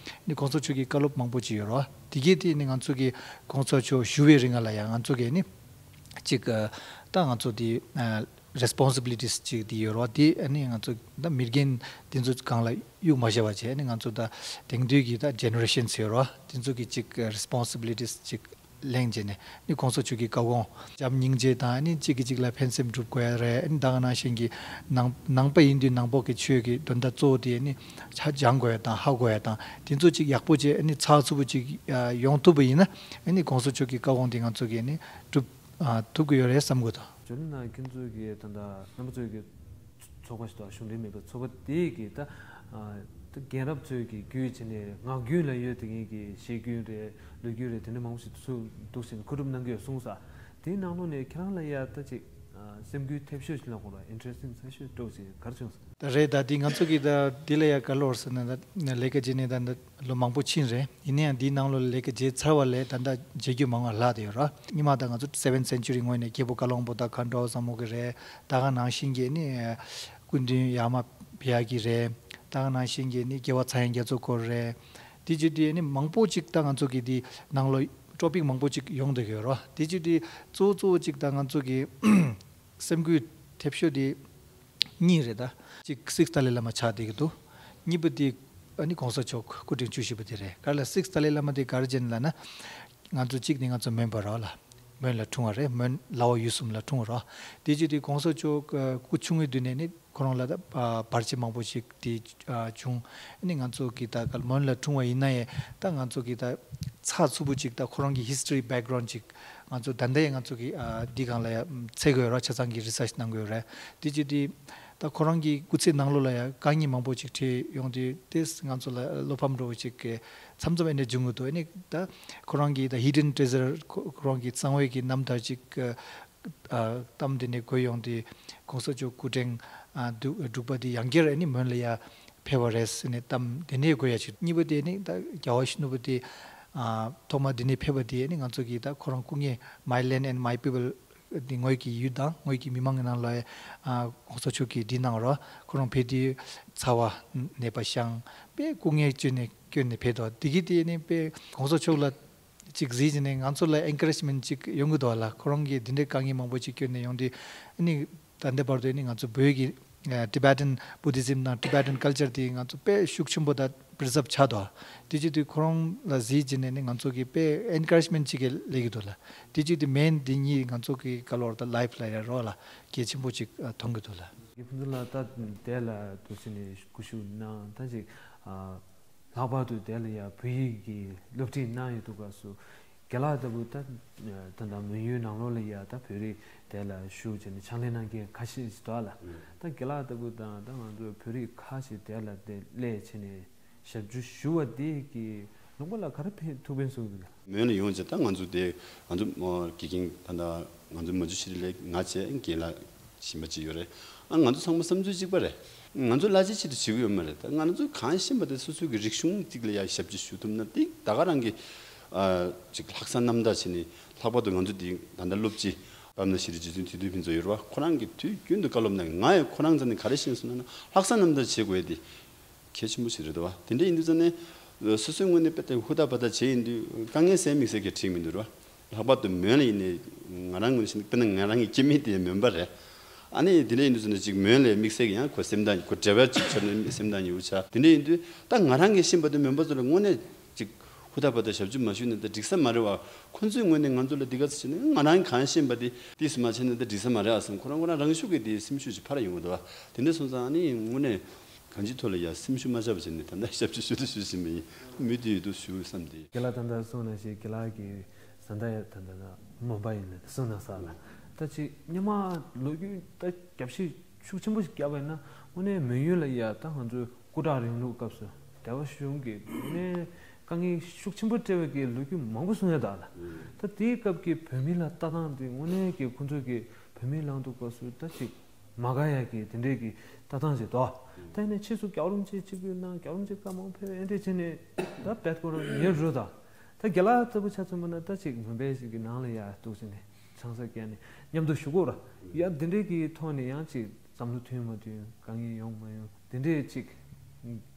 ནི་གོང་ས་མཆོག་གི་བཀའ་སློབ་མང་པོ་ཅིག་ཡོད་ར། དེ་གས་དེ་ནི་ང་ཚོ་གི་གོང་ས་མཆོག་བཞུགས་པའི་རིང་ལ་ཡང་ང་ཚོ་གི་ནི་གཅིག་ད་ང་ཚོ་དེ་responsibilities ཅིག་དེ་ཡོད་ར། དེ་ནི་ང་ཚོ་ད་མི་རྒན་དེ་ཚོ་སྒང་ལ་གཡུག་མ་བཞག་པ་བྱས་ནི་ང་ཚོ་ད་དེང་དུས་ཀྱི་ད་generations ཡོད་ར། དེ་ཚོ་གི་གཅིག་responsibilities ཅིག་ གླེང་བྱས་ནས་ནི་གོང་ས་མཆོག་གི་བཀའ་དགོངས་བྱམས་སྙིང་རྗེ་དང་ནི་གཅིག་གིས་གཅིག་ལ་ཕན་སེམས་སྒྲུབ་དགོས་ཡ་རེད། ནི་ད་ག་ནང་བཞིན་གྱི་ནང་ནང་པ་ཡིན་དུས་ནང་པ་གི་ཆོས་ཀྱི་དོན་དག་གཙོ་བོ་དེ་ནི་ཆ་སྦྱང་དགོས་ཡ་དང་ཧ་གོ་ཡ་དང་དེ་ཚོ་གཅིག་ཡག་པོ་བྱས་ནི་ཚགས་ཚུད་པོ་གཅིག་ཡོང་ཐུབ་པ་ཡིན་ན་ནི་གོང་ས་མཆོག་གི་བཀའ་དགོངས་དེ་ང་ཚོ་གིས་ནི་སྒྲུབ་ཐུབ་ཀྱི་ཡོད་རེད་བསམ་གི་འདུག་བརྗོད་ན་ཁྱེད་ཚོ་གི་ད་ལྟ་རྣམ་པ་ཚོ་གི་ཚོགས་པ་ཞིག་དང་གཞུང་འབྲེལ་མེད་པའི་ཚོགས་པ་དེ་གི་ད་ད་རྒན་རབས་ཚོས་ཀྱི་བརྒྱུད་བྱས་ནས་ངག་རྒྱུན་ལ་ཡོད་དེ་ངེད་ཀྱི་བཤད་རྒྱུན་རེད། ལོ་རྒྱུས་རེད། དེ་འདྲ་མང་པོ་ཞིག་ཚུར་འདུག་ཟིན་བཀོད་སྒྲུབ་གནང་གི་ཡོད་གསུངས་ས། དེའི་ནང་ལོགས་ནས་ཁྱེད་རང་ལ་ཡ་ད་ཅིག་སེམས་འགུལ་ཐེབས་ཤོས་ལ་ཁོ་ར་ཨིན་ཊི་རེ་སི་ཊིང་ས་ཤོས་སྤྲོ་ཞིག་གར་བྱུང་སོང་། ད་རེད། ད་དེ་ང་ཚོ་གི་ད་དེ་ལ་ཡ་ག་ལོར་ཟེར་ན་ད་ལས་ཀ་བྱས་ནས་ད་ད་ལོ་མང་པོ་ཕྱིན་རེད། ཡིན་ན་ཡང་འདིའི་ནང་ལོགས་ལས་ཀ་བྱས་ཚར་བ་ལས་ད་ལྟ་བྱེད་རྒྱུ་མང་བ་ལྷག་བསྡད་ཡོད་ར། སྔོན་མ་ད་ང་ཚོ་སེ་ཝེན་ཐི་སེན་ཅུ་རི་ངོས་ནས་རྒྱལ་པོ་བཀའ་བློན་པོ་ད་མཁའ་འགྲོ་བཟང་མོ་གི་རེད། ད་ག་ནང་བཞིན་གྱི་ནི་སྐུ་མདུན་ཡར་མར་ཕེབས་ཡག་གི་རེད། ད་ག་ནང་བཞིན་གྱི་ནི་རྒྱལ་བ་ཚངས་དབྱངས་རྒྱ་མཚོ་སྐོར་རེད། དེ་བྱས་དུས་ནི་མང་པོ་ཅིག་ད་ང་ཚོ་གི་དེ་ནང་ལོགས་ཊོ་པིག་མང་པོ་ཅིག་ཡོང་བསྡད་ཀྱི་ཡོད་ར། དེ་བྱས་དུས་གཙོ་བོ་གཙོ་བོ་ཅིག་ད་ང་ཚོ་གི་སེམས་འགུལ་ཐེབས་ཤོས་དེ་གཉིས་རེད་ད། གཅིག་སིག་ཏཱ་ལའི་བླ་མ་ཆགས་བསྡད་ཀྱི་འདུག་གཉིས་པ་དེ་ཨ་ནི་གོང་ས་མཆོག་སྐུ་ཕྲེང་བཅུ་བཞི་པ་དེ་རེད། ག་ལ་སིག་ཏཱ་ལའི་བླ་མ་དེ་ག་རེ་བྱས་ནས་ལབ་ན། ང་ཚོ་གཅིག་ནི་ང་ཚོ་མོན་པ་རེད་ལ། མོན་ལ་འཁྲུངས་པ་རེད། མོན་ལ་འོག་ཡུལ་གསུམ་ལ་འཁྲུངས་པ་རེད། དེ་བྱས་དུས་གོང་ས་མཆོག་སྐུ་ཆུང་ངུའི་དུས་ནས་ནི་ཁོ་རང་ལ་ད་བར་ཆད་མང་པོ་ཞིག་དེ་བྱུང་། ཨ་ནི་ང་ཚོ་གི་ད་ག་ལ་མོན་ལ་འཁྲུངས་པ་ཡིན་ན་ཡང་ད་ང་ཚོ་གི་ད་ཚགས་ཚུད་པོ་ཅིག་ད་ཁོ་རང་གི་ཧི་སི་ཊོ་རི་བེག་གྷ་རའུན་ཌ་ཅིག་ང་ཚོ་ད་ལྟ་ཡང་ང་ཚོ་གི་ཨ་འདི་སྒང་ལ་ཡང་འཚོལ་གི་ཡོད་ར། ཆ་ཚང་གི་རི་སར་ཆི་གནང་གི་ཡོད་རེད། དེ་བྱས་དུས་ད་ཁོ་རང་གི་སྐུ་ཚེ་ནང་ལོགས་ལ་ཡང་དཀའ་ངལ་མང་པོ་ཅིག་འཕྲད་ཡོང་དུས་དེ་ང་ཚོ་ལ་བློ་ཕམ་འདྲ་བོ་ཅིག་གི་མཚམས་མཚམས་ཨེ་འདྲ་བྱུང་གི་འདུག་ཨ་ནི་ད་ཁོ་རང་གི་ད་ཧི་ཌེན་ཊི་རེ་ཇར་ཁོ་ཁོ་རང་གི་གཙང་བོའི་གི་རྣམ་ཐར་ཅིག་ཨ་གཏམ་དེ་ནས་གོ་ཡོང་དུས་གོང་ས་མཆོག་སྐུ་ཕྲེང་ཨ་དྲུག་དྲུག་པ་དེ་ཡང་བསྐྱར་ཨ་ནི་མོན་ལ་ཡ་ཕེབས་པ་རེད་ཟེར་ནས་གཏམ་དེ་ནས་གོ་ཡ་ཅིག་གཉིས་པ་དེ་ནི་ད་རྒྱལ་བ་ཤི་ནུ་པ་དེ་ཨ་ཐོག་མ་དེ་ནས་ཕེབས་པ་དེ་ཨ་ནི་ང་ཚོ་གི་ད་ཁོ་རང་སྐུ་ངལ་My Land and My People དེ་ངོས་ཀྱི་ཡུལ་དང་ངོས་ཀྱི་མི་མང་གི་ནང་ལ་ཨ་གོང་ས་མཆོག་གིས་འདི་གནང་རོགས། ཁོ་རང་ཕེབས་དུས་ཚ་བ་ནད་པ་བཤང་པས་སྐུ་ངལ་བསྐྱོན་ནས་བསྐྱོན་ནས་ཕེབས་དོ། དེ་གི་དེ་ནི་པས་གོང་ས་མཆོག་ལ་ཅིག་གཟིགས་བྱས་ནས་ང་ཚོ་ལ་ཨེན་ཀ་རེཇ་མེན་ཊི་ཅིག་ཡོང་གི་འདུག་ལ། ཁོ་རང་གིས་འདི་འདྲའི་དཀའ་ངལ་མང་པོ་ཅིག་བསྐྱོན་ནས་ཡོང་དུས་ཨ་ནི་ད་ལྟ་བར་དུ་ཨ་ནི་ང་ཚོ་བོད་ཀྱི་ཨ་Tibetan Buddhism དང་Tibetan culture དེ་ང་ཚོ་དཔེ་ཤུགས་ཆེན་པོ་དང་preserve བྱ་དོ། དེ་བྱེད་དུས་ཁོ་རང་ལ་གཟིགས་བྱས་ནས་ནི་ང་ཚོ་གི་དཔེ་ཨེན་ཀ་རེཇ་མེན་ཊི་ཅིག་གི་སླེབས་ཀྱི་འདུག་ལ། དེ་བྱེད་དུས་མེན་འདི་གཉིས་ང་ཚོ་གི་ག་ལོར་དང་ལའིཕ་ལ་ཡ་རོགས་ལ་གལ་ཆེན་པོ་ཅིག་ཨ་མཐོང་གི་འདུག་ལ། ངའི་ཕུན་ཚོགས་ལགས་ད་དེ་ལ་འདུག་ཟེར་ནས་སྐུ་ཞུགས་གནང་ད་ཅིག་ཨ་ལྷག་པར་དུ་དེ་ལ་ཡ་བོད་ཡིག་གི་སློབ་ཁྲིད་གནང་ཡོད་འདུག་ག་སུ། རྒན་ལགས་ལྟ་བུ་ད་ད་ལྟ་མོན་ཡུལ་ནང་ལོགས་ལ་ཡ་ད་བོད་རིགས་དེ་ལ་ཞུགས་བྱས་ནས་ཕྱག་ལས་གནང་མཁན་ཁ་ཤས་ཤིག་འདུག་ལ། ད་རྒན་ལགས་ལྟ་བུ་དང་ད་ང་ཚོ་བོད་རིགས་ཁ་ཤས་དེ་ལ་དེ་སླེབས་བྱས་ནས་ཞབས་ཞུ་ཞུ་བ་དེ་གི་ལུང་པ་ལ་ག་རེ་ཕན་ཐུགས་ཕན་གསོས་འདུག་མོན་ལ་ཡོང་བྱས་ད་ང་ཚོ་དེ་ང་ཚོ་དགེ་རྒན་ད་ལྟ་ང་ཚོ་མ་ཇུ་ཤྲི་ལགས་ང་བྱས་རྒན་ལགས་གཞན་པ་གཅིག་ཡོད་རེད། ཨ་ང་ཚོ་ཚང་མ་བསམ་ཚུལ་གཅིག་པ་རེད། ང་ཚོ་གླ་ཆའི་ཆེད་དུ་བྱེད་ཀྱི་ཡོད་མ་རེད། ད་ང་ཚོ་གང་ཤེས་པ་དེ་སོ་སོའི་གི་རིག་གཞུང་གཅིག་ལ་ཡ་ཞབས་ཕྱི་ཞུ་ཐུབ་ན་དེ་ད་ག་རང་གི་ཨ་ཅིག་ལྷག་བསམ་རྣམ་དག་བྱས་ནས་ལྷག་པར་དུ་ང་ཚོ་དེ་ད་ལྟ་སློབ་སྤྱི་པདྨ་ཤྲི་རྗེ་བཙུན་དུས་སྟོན་ཕུན་ཚོགས་ཡོད་རེད་བ། ཁོ་རང་གིས་དུས་རྒྱུན་དུ་བཀའ་སློབ་གནང་གི། ང་ཡང་ཁོ་རང་ཚོ་ནས་ག་རེ་ཤེས་སོང་ན་ལྷག་བསམ་རྣམ་དག་བྱེད་དགོས་དེ་གལ་ཆེན་པོ་ཞིག་རེད་དོ། དེ་འདྲ་ཡིན་དུས་ཙང་ནས་སོ་སོའི་ངོས་ནས་དཔེ་དེ་ཧུར་ཐག་འབད་ཐག་བྱས་ཡིན་དུས་དཀའ་ངལ་སེལ་དམིགས་བསལ་གྱི་འགྲིག་མི་འདུག་ར། ལྷག་པར་དུ་མོན་ལ་ཡིན་ནའི་ང་རང་ངོས་ནས་དཔེར་ན་ང་རང་གི་སྐྱེ་དམན་དེ་མོན་པ་རེད། ཨ་ནི་དེ་འདྲ་ཡིན་དུས་ཙང་ནས་ཅིག་མོན་ལ་དམིགས་བསལ་གྱི་ཡང་ཁོ་སེམས་ཐག་ཉེ་ཁོ་འབྲེལ་བ་ཅིག་ཆགས་ནས་སེམས་ཐག་ཉེ་བོ་ཆགས། དེ་འདྲ་ཡིན་དུས་ད་ང་རང་གི་ཤེས་པ་དེ་མོན་པ་ཚོ་ལ་དངོས་གནས་ཅིག་ཧུར་ཐག་འབད་ཐག་ཞབས་ཞུ་མ་ཞུས་ན་ད་འགྲིག་ས་མ་རེད་བ། ཁོ་ཚོའི་ངོས་ནས་ང་ཚོ་ལ་འདི་ག་ཚོད་བྱས་ན་ང་རང་གང་ཤེས་པ་དེ་ཏིས་མ་བྱས་ན་ད་འགྲིག་ས་མ་རེད་ཨ་བསམ་ཁོ་རང་ཁོ་རང་རང་ཤུགས་ཀྱིས་དེ་སེམས་ཤུགས་ཅིག་འཕར་ཡོང་གི་འདུག་བ། དེ་འདྲ་སོང་ཙང་ཨ་ནི་དངོས་གནས། གང་ཅིའི་ཐོག་ལ་ཡ་སེམས་ཤུགས་མ་ཆག་པ་བྱས་ནས་ད་ལྟ་ཞབས་ཕྱི་ཞུ་དུ་ཞུ་བཞིན་པ་ཡིན། མུ་མཐུད་ཡོད་དུ་ཞུ་བསམ་སྟེ། རྒན་ལགས་ད་ལྟ་གསུངས་ནང་བཞིན་རྒན་ལགས་ཀྱི་བཟའ་ཟླ་ཡ་ད་ལྟ་ན་མོན་པ་ཡིན་ལ་གསུངས་གནང་ས་ལ། ད་ཅིག་སྔོན་མ་ལོ་རྒྱུས་ད་རྒྱབ་བཤད་ཤུགས་ཆེན་པོ་ཞིག་བརྒྱབ་པ་ཡིན་ན་དངོས་གནས་མོན་ཡུལ་ལ་ཡ་ད་ང་ཚོའི་སྐུ་དྲག་རིང་ལུགས་སྐབས་སུ་རྒྱལ་བ་གཞུང་གིས་དངོས་གནས་དཀའ་ངལ་ཤུགས་ཆེན་པོ་སྤྲད་པའི་གི་ལོ་རྒྱུས་མང་པོ་གསུངས་ཡ་ད་ལ། ད་དེའི་སྐབས་ཀྱི་བོད་མི་ལ་ལྟ་སྟངས་དེ་དངོས་གནས་ཀྱི་ཁོང་ཚོ་གི་བོད་མི་ལངས་དུས་སྐབས་སུ་ད་ཅིག་མ་དགའ་ཡ་གི་དེ་འདྲས་ཀྱི་ལྟ་སྟངས་ཅིག་འདུག་ད་ནི་ཕྱིས་སུ་རྒྱལ་བ་རིན་པོ་ཆེ་གཅིག་པུའི་ནང་རྒྱལ་བ་རིན་པོ་ཆེ་བཀའ་མང་ཕེབས་ཨེ་འདྲས་བྱས་ནས་ད་བེད་ཁོ་རང་ཉེ་རུ་དང་། ད་རྒན་ལགས་ལྟ་བུ་ཆ་མཚོན་པ་ན་ད་ཅིག་མོན་པའི་ཞིག་གི་ནང་ལ་ཡ་འདུག་ཟེར་ནས་ཆང་ས་བརྒྱབ་ནས་མཉམ་དུ་བཞུགས་གོ་ར། ཡ་དེ་འདྲས་ཀྱི་ཐོག་ནས་ཡང་ཅིག་བསམ་བློ་མཐུན་མ་མཐུན་དཀའ་ངལ་ཡོང་མ་ཡོང་དེ་འདྲས་ཅིག་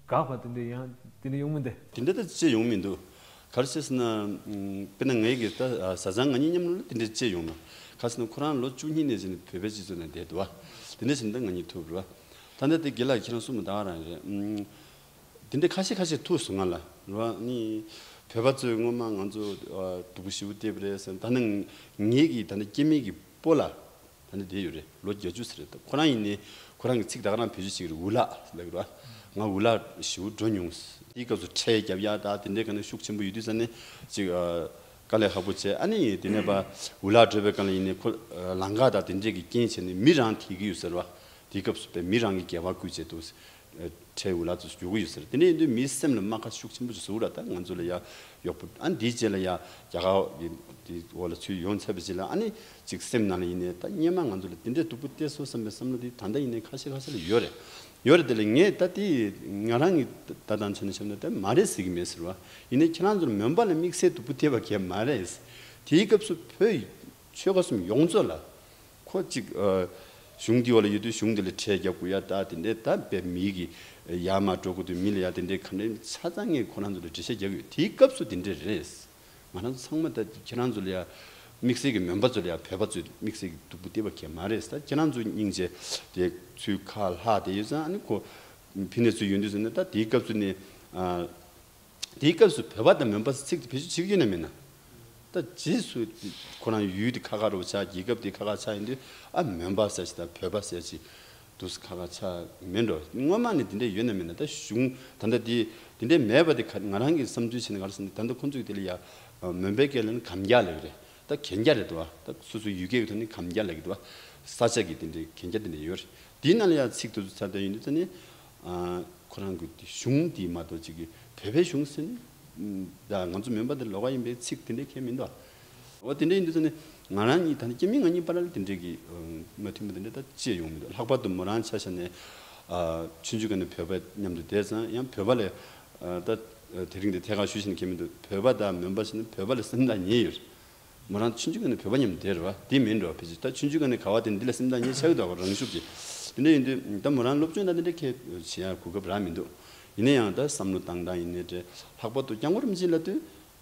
དགག་པ་དེ་འདྲས་ཡང་དེ་འདྲས་ཡོང་མི་འདུག་དེ་འདྲ་ད་ཅི་ཡོང་མི་འདུག་ག་རེ་བྱས་ཟེར་ན། ཨམ། དཔེར་ན་ངའི་གི་ད་བཟའ་ཚང་ང་གཉིས་མཉམ་ལ་དེ་འདྲ་ཅི་ཡོང་མ། ག་རེ་ཟེར་ན་ཁོ་རང་ལོ་བཅུ་གཉིས་ནས་བྱས་ནས་བོད་པའི་སྤྱི་ཚོགས་ནང་བསྡད་འདུག་བ། དེ་འདྲ་བྱས་ན་ད་ང་གཉིས་ཐུག་རེད་བ། ད་ལྟ་དེ་རྒན་ལགས་ཁྱེད་རང་གསུངས་པ་ད་ག་རང་རེད། ཨམ། དེ་འདྲ་ཁ་ཤས་ཁ་ཤས་ཐུག་སོང་ང་ལ་རེད་བ། ནི་ བོད་པ་ཚོས་སྔོན་མ་ང་ཚོ་ཨ་སྡུག་པོ་ཞེ་པོ་བལྟས་པ་རེད་ཟེར། ད་ནི་ངེད་ཀྱི་ད་ནི་སྐྱེ་དམན་གྱི་སྤོ་ལགས་ད་ནི་བསྡད་ཡོད་རེད། ལོ་བརྒྱད་ཅུ་ཙམ་རེད། ད་ཁོ་རང་ཡིན་ནའི་ཁོ་རང་གི་ཚིག་ད་ག་རང་བེད་སྤྱོད་བྱེད་ཀྱི་རེད། འུ་ལག་ལབ་ཀྱི་རེད་བ། ང་འུ་ལག་ཞེ་པོ་འགྲོ་མྱོང་། དེའི་སྐབས་སུ་ཁྲལ་རྒྱབ་ཡ་ད་དེ་འདྲའི་ག་ནས་ཤུགས་ཆེན་པོ་ཡོད་དུས་ཙ་ནས་ཅིག་ཨ་དཀའ་ལས་ཁག་པོ་བྱས། ཨ་ནི་དེ་ནས་ཕར་འུ་ལག་འགྲོ་བའི་སྒང་ལ་ཡིན་ནའི་ཁོ་ཨ་ལམ་ཁ་དང་དེ་འདྲས་ཀྱི་རྐྱེན་བྱས་ནས་མི་རང་ཐེ་གི་ཡོད་ཟེར་བ། དེའི་སྐབས་སུ་དཔེ་མི་རང་གི་སྒལ་པར་བརྐུས་བྱས་འདུག་ཨ་ཁྲལ་འུ་ལག་ཚོས་རྒྱག་གི་ཡོད་ཟེར། དེ་འདྲ་ཡིན་དུས་མིའི་སེམས་ལ་རྨ་ཁ་ཤུགས་ཆེན་པོ་ཅིག་ཟུག་ར། ད་ང་ཚོ་ལ་ཡ་གཡོག་པོ་ཨ་འདིའི་རྗེས་ལ་ཡ་རྒྱ་གར་གྱི་འདི་འོག་ལ་ཚུར་ཡོང་ཚར་བའི་རྗེས་ལ་ཨ་ནི་ཅིག་སེམས་ནང་ལ་ཡིན་ནའི་ད་སྔོན་མ་ང་ཚོ་ལ་དེ་འདྲའི་སྡུག་པོ་བལྟས་སོང་བསམ་པའི་བསམ་བློ་དེ་ད་ལྟ་ཡིན་ནའི་ཁ་ཤས་ཁ་ཤས་ལ་ཡོད་རེད། ཡོད་རེད། དེ་ལ་ངས་ད་དེ་ང་རང་གི་ད་ད་ལྟ་མཚོན་ནས་བཤད་ན་དེ་མ་རེད་ཟེར་གྱི་མེད་ཟེར་བ། ཡིན་ནའི་ཁྱེད་རང་ཚོར་མོན་པ་ལ་དམིགས་བསལ་སྡུག་པོ་བལྟས་པ་གང་ཡང་མ་རེད། དེའི་སྐབས་སུ་བོད་ཆོལ་ཁ་གསུམ་ཡོངས་རྫོགས་ལ་ཁོ་གཅིག་ཨ་གཞུང་འདི་འོག་ལ་ཡོད་དུས་གཞུང་འདི་ལ་ཁྲལ་རྒྱག་དགོས་ཡ་ད་དེ་འདྲའི་ད་དཔེ་མི་གི་ཡར་མར་འགྲོ་དགོས་དུས་མི་ལ་ཡ་དེ་འདྲའི་ག་འདྲའི་ཆ་ཚང་ངས་ཁོ་རང་ཚོ་ལ་འགྲེལ་བཤད་རྒྱག་གི་ཡོད། དེའི་སྐབས་སུ་དེ་འདྲ་རེད། ང་རང་ཚོ་ཚང་མ་ད་ཁྱེད་རང་ཚོ་ལ་ཡ་དམིགས་བསལ་གྱི་མོན་པ་ཚོ་ལ་ཡ་བོད་པ་ཚོས་དམིགས་བསལ་གྱི་སྡུག་པོ་བལྟས་པ་གང་ཡང་མ་རེད། ད་ཁྱེད་རང་ཚོ་སྙིང་རྗེ་དེ་ཚུར་ཁ་ལྷག་བསྡད་ཡོད་ཙང་ཨ་ནི་ཁོ་ཕི་ནས་ཚུར་ཡོང་དུས་ཟེར་ན་ད་དེའི་སྐབས་སུ་ནི་ཨ། དེའི་སྐབས་སུ་བོད་པ་དང་མོན་པ་ཚིག་དེ་བེད་སྤྱོད་བྱེད་ཀྱི་ཡོད་ན་མེད་ན། ད་རྗེས་སུ་ཁོ་རང་ཡུལ་དེ་ཁ་ཁ་རུ་ཆགས། རྒྱལ་ཁབ་དེ་ཁ་ཁ་ཆགས་ཡིན་དུས་ཨ་མོན་པ་ཟེར་ཅིག་དང་བོད་པ་ཟེར་ཅིག་དུས་ཁ་ཁ་ཆགས་མེད་འགྲོ། སྔོན་མ་ནས་དེ་འདྲ་ཡོད་ན་མེད་ན། ད་གཞུང་ད་ལྟ་དེ་དེ་འདྲ་མེད་པ་དེ་ཁ་ང་རང་གི་བསམ་ཚུལ་བྱས་ནས་ག་རེ་ཟེར་ན་ད་ལྟ་ཁོང་ཚོས་དེ་ལ་ཡ་མོན་པའི་སྐད་ལ་ནི་གམ་རྒྱག་ལབ་ཀྱི་རེད། ད་གན་རྒྱ་རེད་འདུག་བ། ད་སོ་སོའི་ཡུལ་སྐད་ཀྱི་ཐོག་ནས་གམ་རྒྱ་ལབ་ཀྱི་འདུག་བ། ས་ཆ་གི་དེ་འདྲའི་གན་རྒྱ་དེ་འདྲ་ཡོད་རེད། དེའི་ནང་ལ་ཡང་ཚིག་དེ་ཚོ་ཚར་དེ་ཡིན་དུས་ཙ་ནི། ཨ་ཁོ་རང་གི་དེ་གཞུང་དེ་མ་གཏོགས་ཅིག་གི་བོད་པའི་གཞུང་ཟེར་ནས། ད་ང་ཚོ་མོན་པ་དེ་ལོགས་ཀ་ཡིན་པའི་ཚིག་དེ་འདྲའི་གང་མི་འདུག་འོ་དེ་འདྲ་ཡིན་དུས་ཙ་ནི་ང་རང་གཉིས་ད་ནི་སྐྱེ་དམན་ང་གཉིས་བར་ལ་དེ་འདྲའི་གི་མ་མཐུན་པ་དེ་འདྲ་ད་ཅི་ཡང་ཡོང་མི་འདུག་ལྷག་པར་དུ་མོ་རང་ཆ་བཞག་ནས་ཨ་ཆུང་ཆུང་སྒང་ནས་བོད་པ་མཉམ་དུ་བསྡད་ཙང་ཡང་བོད་པ་ལས་ཨ་ད་དེ་རིང་འདི་ཐད་ཀར་ཞུ་བཞིན་གང་མི་འདུག་བོད་པ་དང་མོན་པ་ཟེར་ན་བོད་པ་ལ་སེམས་ཐག་ཉེ་ཡོད་རེད། མོ་རང་ཆུང་ཆུང་སྒང་ནས་བོད་པ་མཉམ་དུ་བསྡད་རེད་བ། དེ་མིན་འགྲོ་ཕལ་ཆེར་ད་ཆུང་ཆུང་སྒང་ནས་ག་བ་དེ་འདི་ལ་སེམས་ཐག་ཉེ་ཆགས་ཀྱི་འདུག་ག་རང་ཤུགས་ཀྱིས། དེ་འདྲ་ཡིན་དུས་ད་མོ་རང་སློབ་སྦྱོང་དང་དེ་འདྲ་གས་བྱེད་ཡ་གོ་སྐབས་རག་མི་འདུག་ཡིན་ན་ཡང་ད་བསམ་བློ་བཏང་སྟངས་ཡིན་ནའི་འདྲ། ལྷག་པར་དུ་སྐྱབས་མགོན་རིན་པོ་ཆེ་ལབ་དུས་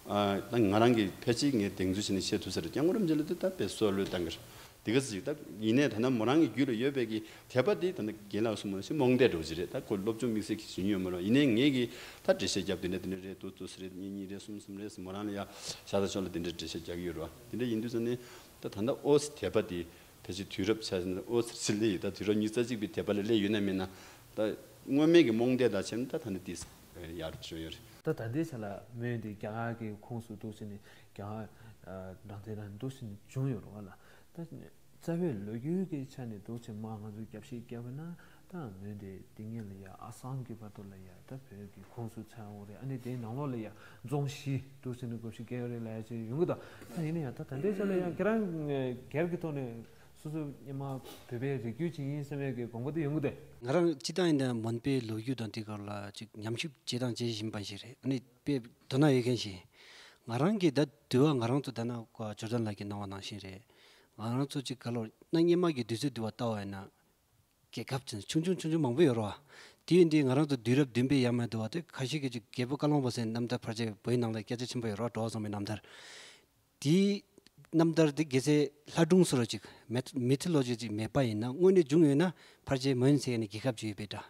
ཨ་ད་ང་རང་གིས་ཕལ་ཆེར་ངས་གདེང་ཚོད་བྱས་ནས་བཤད་ཐུབ་ས་རེད། སྐྱབས་མགོན་རིན་པོ་ཆེ་ལབ་དུས་ད་དཔེ་གསོལ་བ་བློས་བཏང་གི་རེད། དེ་ག་ཚོད་ཅིག་ད་ཡིན་ནའི་ད་ནི་མོ་རང་གི་རྒྱུད་ལ་ཡོད་པའི་གི་དད་པ་དེ་ད་ནི་རྒན་ལགས་གསུངས་པ་ནང་བཞིན་རྨོངས་དད་འདྲ་བོ་ཅིག་རེད། ད་ཁོ་སློབ་སྦྱོང་དམིགས་བསལ་གྱི་བྱེད་མྱོང་ཡོད་མ་རེད། ཡིན་ནའི་ངས་གི་ད་འགྲེལ་བཤད་བརྒྱབ་དེ་འདྲ་དེ་འདྲ་རེད་འདུག་ཙོ་སི་རེད། གཉིས་གཉིས་རེད། གསུམ་གསུམ་རེད། མོ་རང་ལ་ཡ་ཤ་ཚ་ཤོག་ལ་དེ་འདྲ་འགྲེལ་བཤད་རྒྱག་གི་ཡོད་རེད་བ། དེ་འདྲ་ཡིན་དུས་ཙ་ནི་ད་ད་ལྟ་ཨོ་སི་དད་པ་དེ་ཕལ་ཆེར་དུས་རབས་ཆ་ཨོ་སི་ལས་ཡོད། ད་དུས་རབས་ཉི་ཤུ་རྩ་གཅིག་པའི་དད་པ་ལ་སླེབས་ཡོད་ན་མེད་ན། ད་སྔོན་མའི་གི་རྨོངས་དད་དང་བྱས་ན་ད་ད་ནི་ཏིས་ཡར་བྱོན་ཡོད་རེད། ད་ད་ལྟའི་ཆ་ལ་མོན་དེ་རྒྱ་གར་གྱི་ཁོངས་སུ་འདུག་ཟེར་ནས་རྒྱ་གར་ཨ་འགྲངས་ཚད་རང་འདུག་ཟེར་ནས་བྱུང་ཡོད་རེད་བ་ལ། ད་རྩ་བའི་ལོ་རྒྱུས་ཀྱི་ཆ་ནས་འདུག་ཟེར་མ་ང་ཚོས་རྒྱབ་བཤད་བརྒྱབ་པ་ན་ད་མོན་དེ་དེ་སྔོན་ལ་ཡ་ཨ་སམ་གྱི་བར་དུ་ལ་ཡ་ད་བོད་ཀྱི་ཁོངས་སུ་ཚུད་ཡོད་རེད། ཨ་ནི་དེའི་ནང་ལོགས་ལ་ཡ་རྫོང་བཞི་འདུག་ཟེར་ནས་དགོངས་བཞེས་བསྐྱལ་ཡོད་རེད་ལབ་ཡ་ཅིག་ཡོང་གི་འདུག་ད་ཡིན་ན་ཡང་ད་ད་ལྟའི་ཆ་ལ་ཡང་ཁྱེད་རང་སྒེར་གྱི་ཐོག་ནས་སོ་སོ་སྔོན་མ་བོད་པའི་རིགས་རྒྱུད་ཅིག་ཡིན་བསམ་ཡས་ཀྱི་དགོངས་པ་དེ་ཡོང་གི་འདུག་ང་རང་སྤྱི་བཏང་ཡིན་ན་མོན་པའི་ལོ་རྒྱུས་དང་དེ་སྐོར་ལ་ཅིག་ཉམས་ཞིབ་བྱེད་དང་བྱེད་བཞིན་པ་ཞིག་རེད། ཨ་ནི་དཔེ་དོ་སྣང་ཡོད་མཁན་ཞིག་ང་རང་གིས་ད་དུས་བ་ང་རང་ཚོ་ད་ན་ཇོར་ཌན་ལགས་ཀྱིས་གནང་བ་ནང་བཞིན་རེད། ང་རང་ཚོ་ཅིག་ག་ལོར་གནའ་སྔོན་མ་གི་དུས་ཚོད་དུ་བ་ལྟ་བ་ཡིན་ན། རྒྱལ་ཁབ་ཅིག་ཆུང་ཆུང་ཆུང་ཆུང་མང་པོ་ཡོད་རེད་བ། དེ་ཡིན་དུས་ང་རང་ཚོ་དུས་རབས་བདུན་པའི་ཡར་མར་འདུག་བ་དེ་ཁ་ཤས་ཀྱིས་ཅིག་རྒྱལ་པོ་བཀའ་བློན་པོ་ཟེར་རྣམ་ཐར་ཕལ་ཆེར་བོད་ནང་ལ་སྐད་ཆ་ཆེན་པོ་ཡོད་རེད་བ། གྲོགས་བཟང་པོའི་རྣམ་ཐར། དེའི་རྣམ་ཐར་དེ་གལ་སྲིད་ལྷ་སྒྲུང་བཟོ་འདྲ་ཅིག་མེ་མི་ཐི་ལོ་ཇི་ཅིག་མེད་པ་ཡིན་ན་དངོས་གནས་བྱུང་ཡོད་ན་ཕལ་ཆེར་མོན་ཟེར་ནས་རྒྱལ་ཁབ་ཅིག་ཡོད་པའི་འདྲ།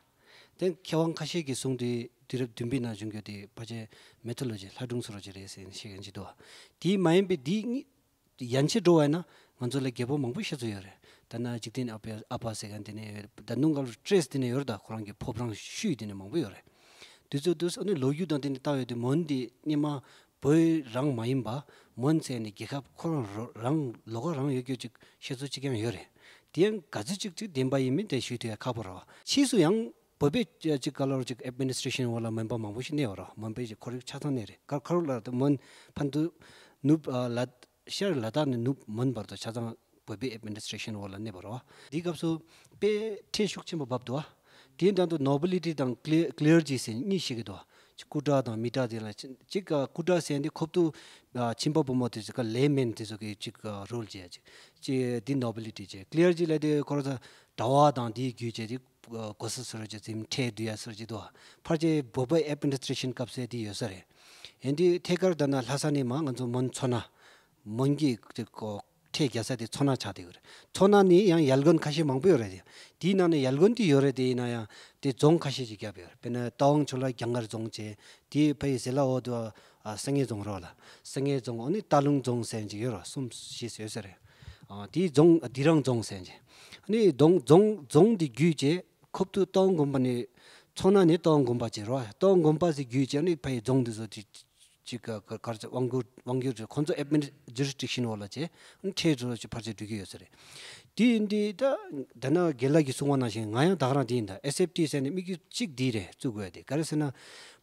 དེ་མཁས་དབང་ཁ་ཤས་ཀྱིས་གསུངས་དུས་དུས་རབས་བདུན་པའི་ནང་བྱུང་རྒྱུ་དེ་ཕལ་ཆེར་མི་ཐི་ལོ་ཇི་ལྷ་སྒྲུང་བཟོ་འདྲ་ཅིག་རེད་ཟེར་ནས་བཤད་མཁན་ཅིག་འདུག་བ། དེ་མ་ཡིན་པའི་དེ་གཉིས། ཡན་ཆད་འགྲོ་བ་ཡིན་ན་ང་ཚོ་ལ་རྒྱལ་པོ་མང་པོ་ཤ་ཚུགས་ཡོད་རེད། ད་ན་འཇིག་རྟེན་ཨ་ཕ་ཨ་ཕ་ཟེར་མཁན་དེ་ནས་ཡོད་རེད། ད་ནུབ་ག་ལོར་ཊེ་རེ་སི་དེ་ནས་ཡོད་རེད། ད་ཁོ་རང་གི་ཕོ་བྲང་ཤུལ་དེ་ནས་མང་པོ་ཡོད་རེད། དུས་ཚོད་དུས་ཨ་ནི་ལོ་རྒྱུས་དང་དེ་ནས་བལྟ་ཡོད་དུས་མོན་དེ་སྔོན་མ་བོད་རང་མ་ཡིན་པ་མོན་ཟེར་ནས་རྒྱལ་ཁབ་ཁོ་རང་རོ་རང་ལོགས་ཀ་རང་ཡོད་རྒྱུ་ཅིག་བཤད་ཚུལ་ཅིག་ཀྱང་ཡོད་རེད། དེ་ཡང་ག་ཚོད་ཅིག་ཅིག་བདེན་པ་ཡིན་མིན་དེ་ཞུ་ཐུབ་ཡ་ཁག་པོ་རེད་བ། ཕྱིས་སུ་ཡང་བོད་པའི་ཅིག་ག་ལོར་ཅིག་ཨེཌ་མི་ནི་སི་ཊེ་ཤན་འོག་ལ་མོན་པ་མང་པོ་ཞིག་གནས་ཡོད་རེད་བ། མོན་པའི་ཅིག་ཁོར་ཡུག་ཆ་ཚང་གནས་རེད། ཁ་ཁ་རུ་ལ་མོན་ཕན་ཚུན་ནུབ་ལ། ཤར་ལ་དྭགས་ནས་ནུབ་མོན་བར་དུ་ཆ་ཚང་བོད་པའི་ཨེཌ་མི་ནི་སི་ཊེ་ཤན་འོག་ལ་གནས་པ་རེད་བ། འདིའི་སྐབས་སུ་དཔེ་ཁྲལ་ཤུགས་ཆེན་པོ་བབས་འདུག་བ། དེའི་ནང་དུ་ནོ་བི་ལི་ཊི་དང་ཀི་ལེར་ཇི་ཟེར་གཉིས་བཤད་ཀྱི་འདུག་བ། སྐུ་དྲག་དང་མི་དྲག་དེ་ལ་གཅིག་སྐུ་དྲག་ཟེར་འདི་ཁོབ་ཏུ་ཁྱིམ་པ་བུ་མོ་དེ་ཚོ་ལེ་མེན་དེ་ཚོ་གི་གཅིག་རོལ་བྱས་ཅིག་ཅིག་འདི་ནོ་བི་ལི་ཊི་བྱས། ཀི་ལེར་ཇི་ལ་དེ་ཁོ་ར་ཚོ་གྲྭ་པ་དང་དེའི་རྒྱུད་བྱས་ཏེ་གོ་ས་སོ་ར་ཅིག་འཛིན་ཁྲལ་བསྡུ་ཡ་སོ་ར་ཅིག་འདུག་བ། ཕལ་ཆེར་བོད་པའི་ཨེཌ་མི་ནི་སི་ཊེ་ཤན་སྐབས་སུ་དེ་ཡོད་ས་རེད། ཡིན་དུས་ཐད་ཀར་ད་ན་ལྷ་ས་ནས་མ་ང་ཚོ་མོན་མཚོ་སྣ། མོན་གྱི་ཅིག་གོ་ ཁྲལ་རྒྱག་ས་དེ་མཚོ་སྣ་ཆགས་བསྡད་ཡོད་རེད། མཚོ་སྣ་ནི་ཡང་ཡལ་གོན་ཁ་ཤས་མང་པོ་ཡོད་རེད་དེ། དེའི་ནང་ནས་ཡལ་གོན་དེ་ཡོད་རེད་དེ། ཡིན་ན་ཡང་དེ་རྫོང་ཁ་ཤས་ཅིག་བརྒྱབ་ཡོད་རེད། དཔེར་ན་རྟ་དབང་ཆུ་ལ་རྒྱ་མཁར་རྫོང་བྱས། དེའི་ཕ་ཡི་ཟེར་ལ་འོ་དུ་ཨ་ས་ངེ་རྫོང་རོགས་ལ། ས་ངེ་རྫོང་ཨ་ནི་སྟག་ལུང་རྫོང་ཟེར་གྱི་ཡོད་རེད། གསུམ་བཞི་ཡོད་ས་རེད། ཨ་དེའི་རྫོང་ཨ་དི་རང་རྫོང་ཟེར་གྱི། ཨ་ནི་རྫོང་རྫོང་རྫོང་དེ་བརྒྱུད་བྱས། ཁོབ་ཏུ་རྟ་དབང་དགོན་པ་ནས་མཚོ་སྣ་ནས་རྟ་དབང་དགོན་པ་བྱས་རོགས། རྟ་དབང་དགོན་པ་ཟེར་བརྒྱུད་བྱས་ནས་ཕ་ཡི་རྫོང་འདི་ཚོ་དེ་ཅིག་ག་ག་གར་ཚ་དབང་སྒྱུར་དབང་སྒྱུར་ཁོ་ཚོ་ཨེ་ཌི་མི་ནི་ཇུ་རིས་ཌིག་ཤན་འོག་ལ་བྱས། ཁྲལ་འགྲོ་ཅིག་ཕར་ཚུར་འགྲོ་གི་ཡོད་ས་རེད། དེ་ཡིན་དུས་ད་ད་ན་རྒན་ལགས་ཀྱིས་གསུངས་པ་ནང་བཞིན་ང་ཡང་ད་ག་རང་དེ་ཡིན། ད་ཨེས་ཨེཕ་ཊི་ཟེར་ནས་དམིགས་ཡུལ་གཅིག་འདི་རེད། བཙུགས་དགོས་དེ་ག་རེ་ཟེར་ན།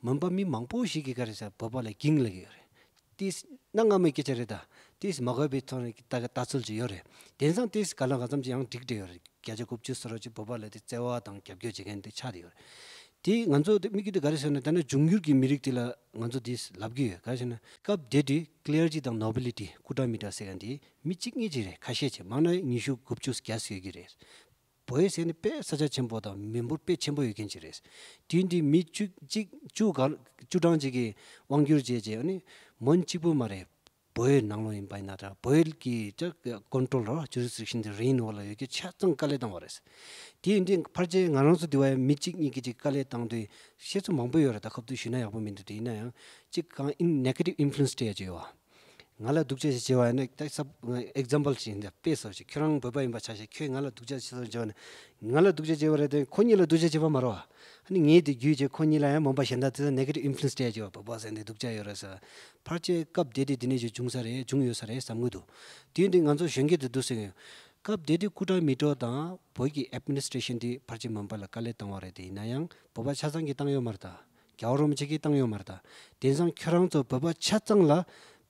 མོན་པ་མི་མང་པོ་ཞིག་གིས་ག་རེ་ཟེར་བོད་པ་ལ་འགྱིང་ལབ་ཀྱི་ཡོད་རེད། ཏིས་གནའ་སྔ་མོའི་སྐད་ཆ་རེད་ད། ཏིས་མ་གོ་བའི་ཐོག་ནས་ལྟ་ལྟ་ཚུལ་ཅིག་ཡོད་རེད། དེང་སང་ཏིས་ག་ལ་གང་འཚམ་ཅིག་ཡང་འགྲིག་བསྡད་ཡོད་རེད། བརྒྱ་ཆ་དགུ་བཅུ་ཟེར་རོ་ཅིག་བོད་པ་ལ་དེ་བརྩེ་བ་དང་རྒྱབ་སྐྱོར་བྱེད་མཁན་དེ་ཆགས་བསྡད་ཡོད་རེད། དེ་ང་ཚོ་དེ་དམིགས་ཡུལ་དེ་ག་རེ་ཟེར་ན། ད་ནི་འབྱུང་འགྱུར་གྱི་མི་རིགས་དེ་ལ་ང་ཚོ་དེ་ལབ་ཀྱི་ཡོད། ག་རེ་ཟེར་ན། སྐབས་དེ་དུས་ཀླེར་ཇི་དང་ནོ་བི་ལི་ཊི་སྐུ་དྲག་མི་དྲག་ཟེར་མཁན་དེ་མི་གཅིག་གཉིས་ཅིག་རེད། ཁ་ཤས་ཅིག་མང་ན་ཉི་ཤུ་དགུ་བཅུ་བརྒྱ་ཟེར་གྱི་རེད། བོད་ཟེར་ནི་དཔེ་ས་ཆ་ཆེན་པོ་དང་མི་འབོར་དཔེ་ཆེན་པོ་ཡོད་མཁན་ཅིག་རེད། དེ་འདི་མི་བཅུ་གཅིག་བཅུ་ག་བཅུ་གྲངས་ཅིག་གིས་དབང་སྒྱུར་བྱས་རྗེས་ནི་མོན་གཅིག་པུ་མ་རེད། བོད་ནང་ལོགས་ཡིན་པ་ཡིན་ན་འདྲ། བོད་ཀྱི་ཅག་ཀོན་ཊོལ་རོ་ཇུ་རིས་ཌིག་ཤན་དེ་རིང་འོག་ལ་ཡོད་རྒྱུ་ཆ་ཚང་དཀའ་ལས་བཏང་བ་རེད། དེ་ཡིན་དུས་ཕལ་ཆེར་ང་རང་ཚོ་འདི་བ་མི་གཅིག་གཉིས་ཀྱིས་ཅིག་དཀའ་ལས་བཏང་དུས་བཤད་ཚུལ་མང་པོ་ཡོད་རེད། ད་ཁབ་ཏུ་ཞུས་ན་ཡག་པོ་མི་འདུག་དེ་ཡིན་ན་ཡང་ཅིག་གང་ཨིན་ནེ་གེ་ཊིབ་ཨིན་ཕུ་ལུ་ཨེན་སི་སྤྲད་ཡ་ཅིག་ཡོད་བ། ང་ལ་སྡུག་ཅག་ཞིག་བྱས་པ་ཡིན་ན། ད་སབ་ཨེག་ཛམ་པལ་ཞིག་ཡིན། ད་དཔེ་བཞག་ཅིག་ཁྱོད་རང་བོད་པ་ཡིན་པ་ཆ་བཞག་ཁྱོད་ང་ལ་སྡུག་ཅག་བྱས་སོང་བྱས་པ་ན། ང་ལ་སྡུག་ཅག་བྱས་པ་རེད་དེ། ཁོ་གཉིས་ལ་སྡུག་ཅག་བྱས་པ་མ་རེད་བ། ཨ་ནི་ངས་དེ་བརྒྱུད་བྱས་ཁོ་གཉིས་ལ་ཡང་མོན་པ་གཞན་དག་དེ་ཚོ་ནེ་གེ་ཊིབ་ཨིན་ཕུ་ལུ་ཨེན་སི་སྤྲད་ཡ་ཅིག་བ། བོད་པ་ཟེར་འདི་སྡུག་ཅག་ཡོད་རེད་ཟེར། ཕལ་ཆེར་སྐབས་དེ་དུས་དེ་ནས་ཅིག་བྱུང་ས་རེད། བྱུང་ཡོད་ས་རེད་བསམ་གྱི་འདུག་དེ་ཡིན་དུས་ང་ཚོ་གཞོན་སྐྱེས་དེ་འདུག་ཟེར་གྱི་ཡོད། སྐབས་དེ་དུས་སྐུ་དྲག་མི་དྲག་དང་བོད་ཀྱི་ཨེཌ་མི་ནི་སི་ཊེ་ཤན་དེ་ཕལ་ཆེར་མོན་པ་ལ་དཀའ་ལས་བཏང་བ་རེད་དེ། ཡིན་ན་ཡང་བོད་པ་ཆ་ཚང་གིས་བཏང་ཡོད་མ་རེད་ད། རྒྱལ་བ་རིན་པོ་ཆེ་གིས་བཏང་ཡོད་མ་རེད་ད། དེང་སང་ཁྱོད་རང་ཚོ་བོད་པ་ཆ་ཚང་ལ་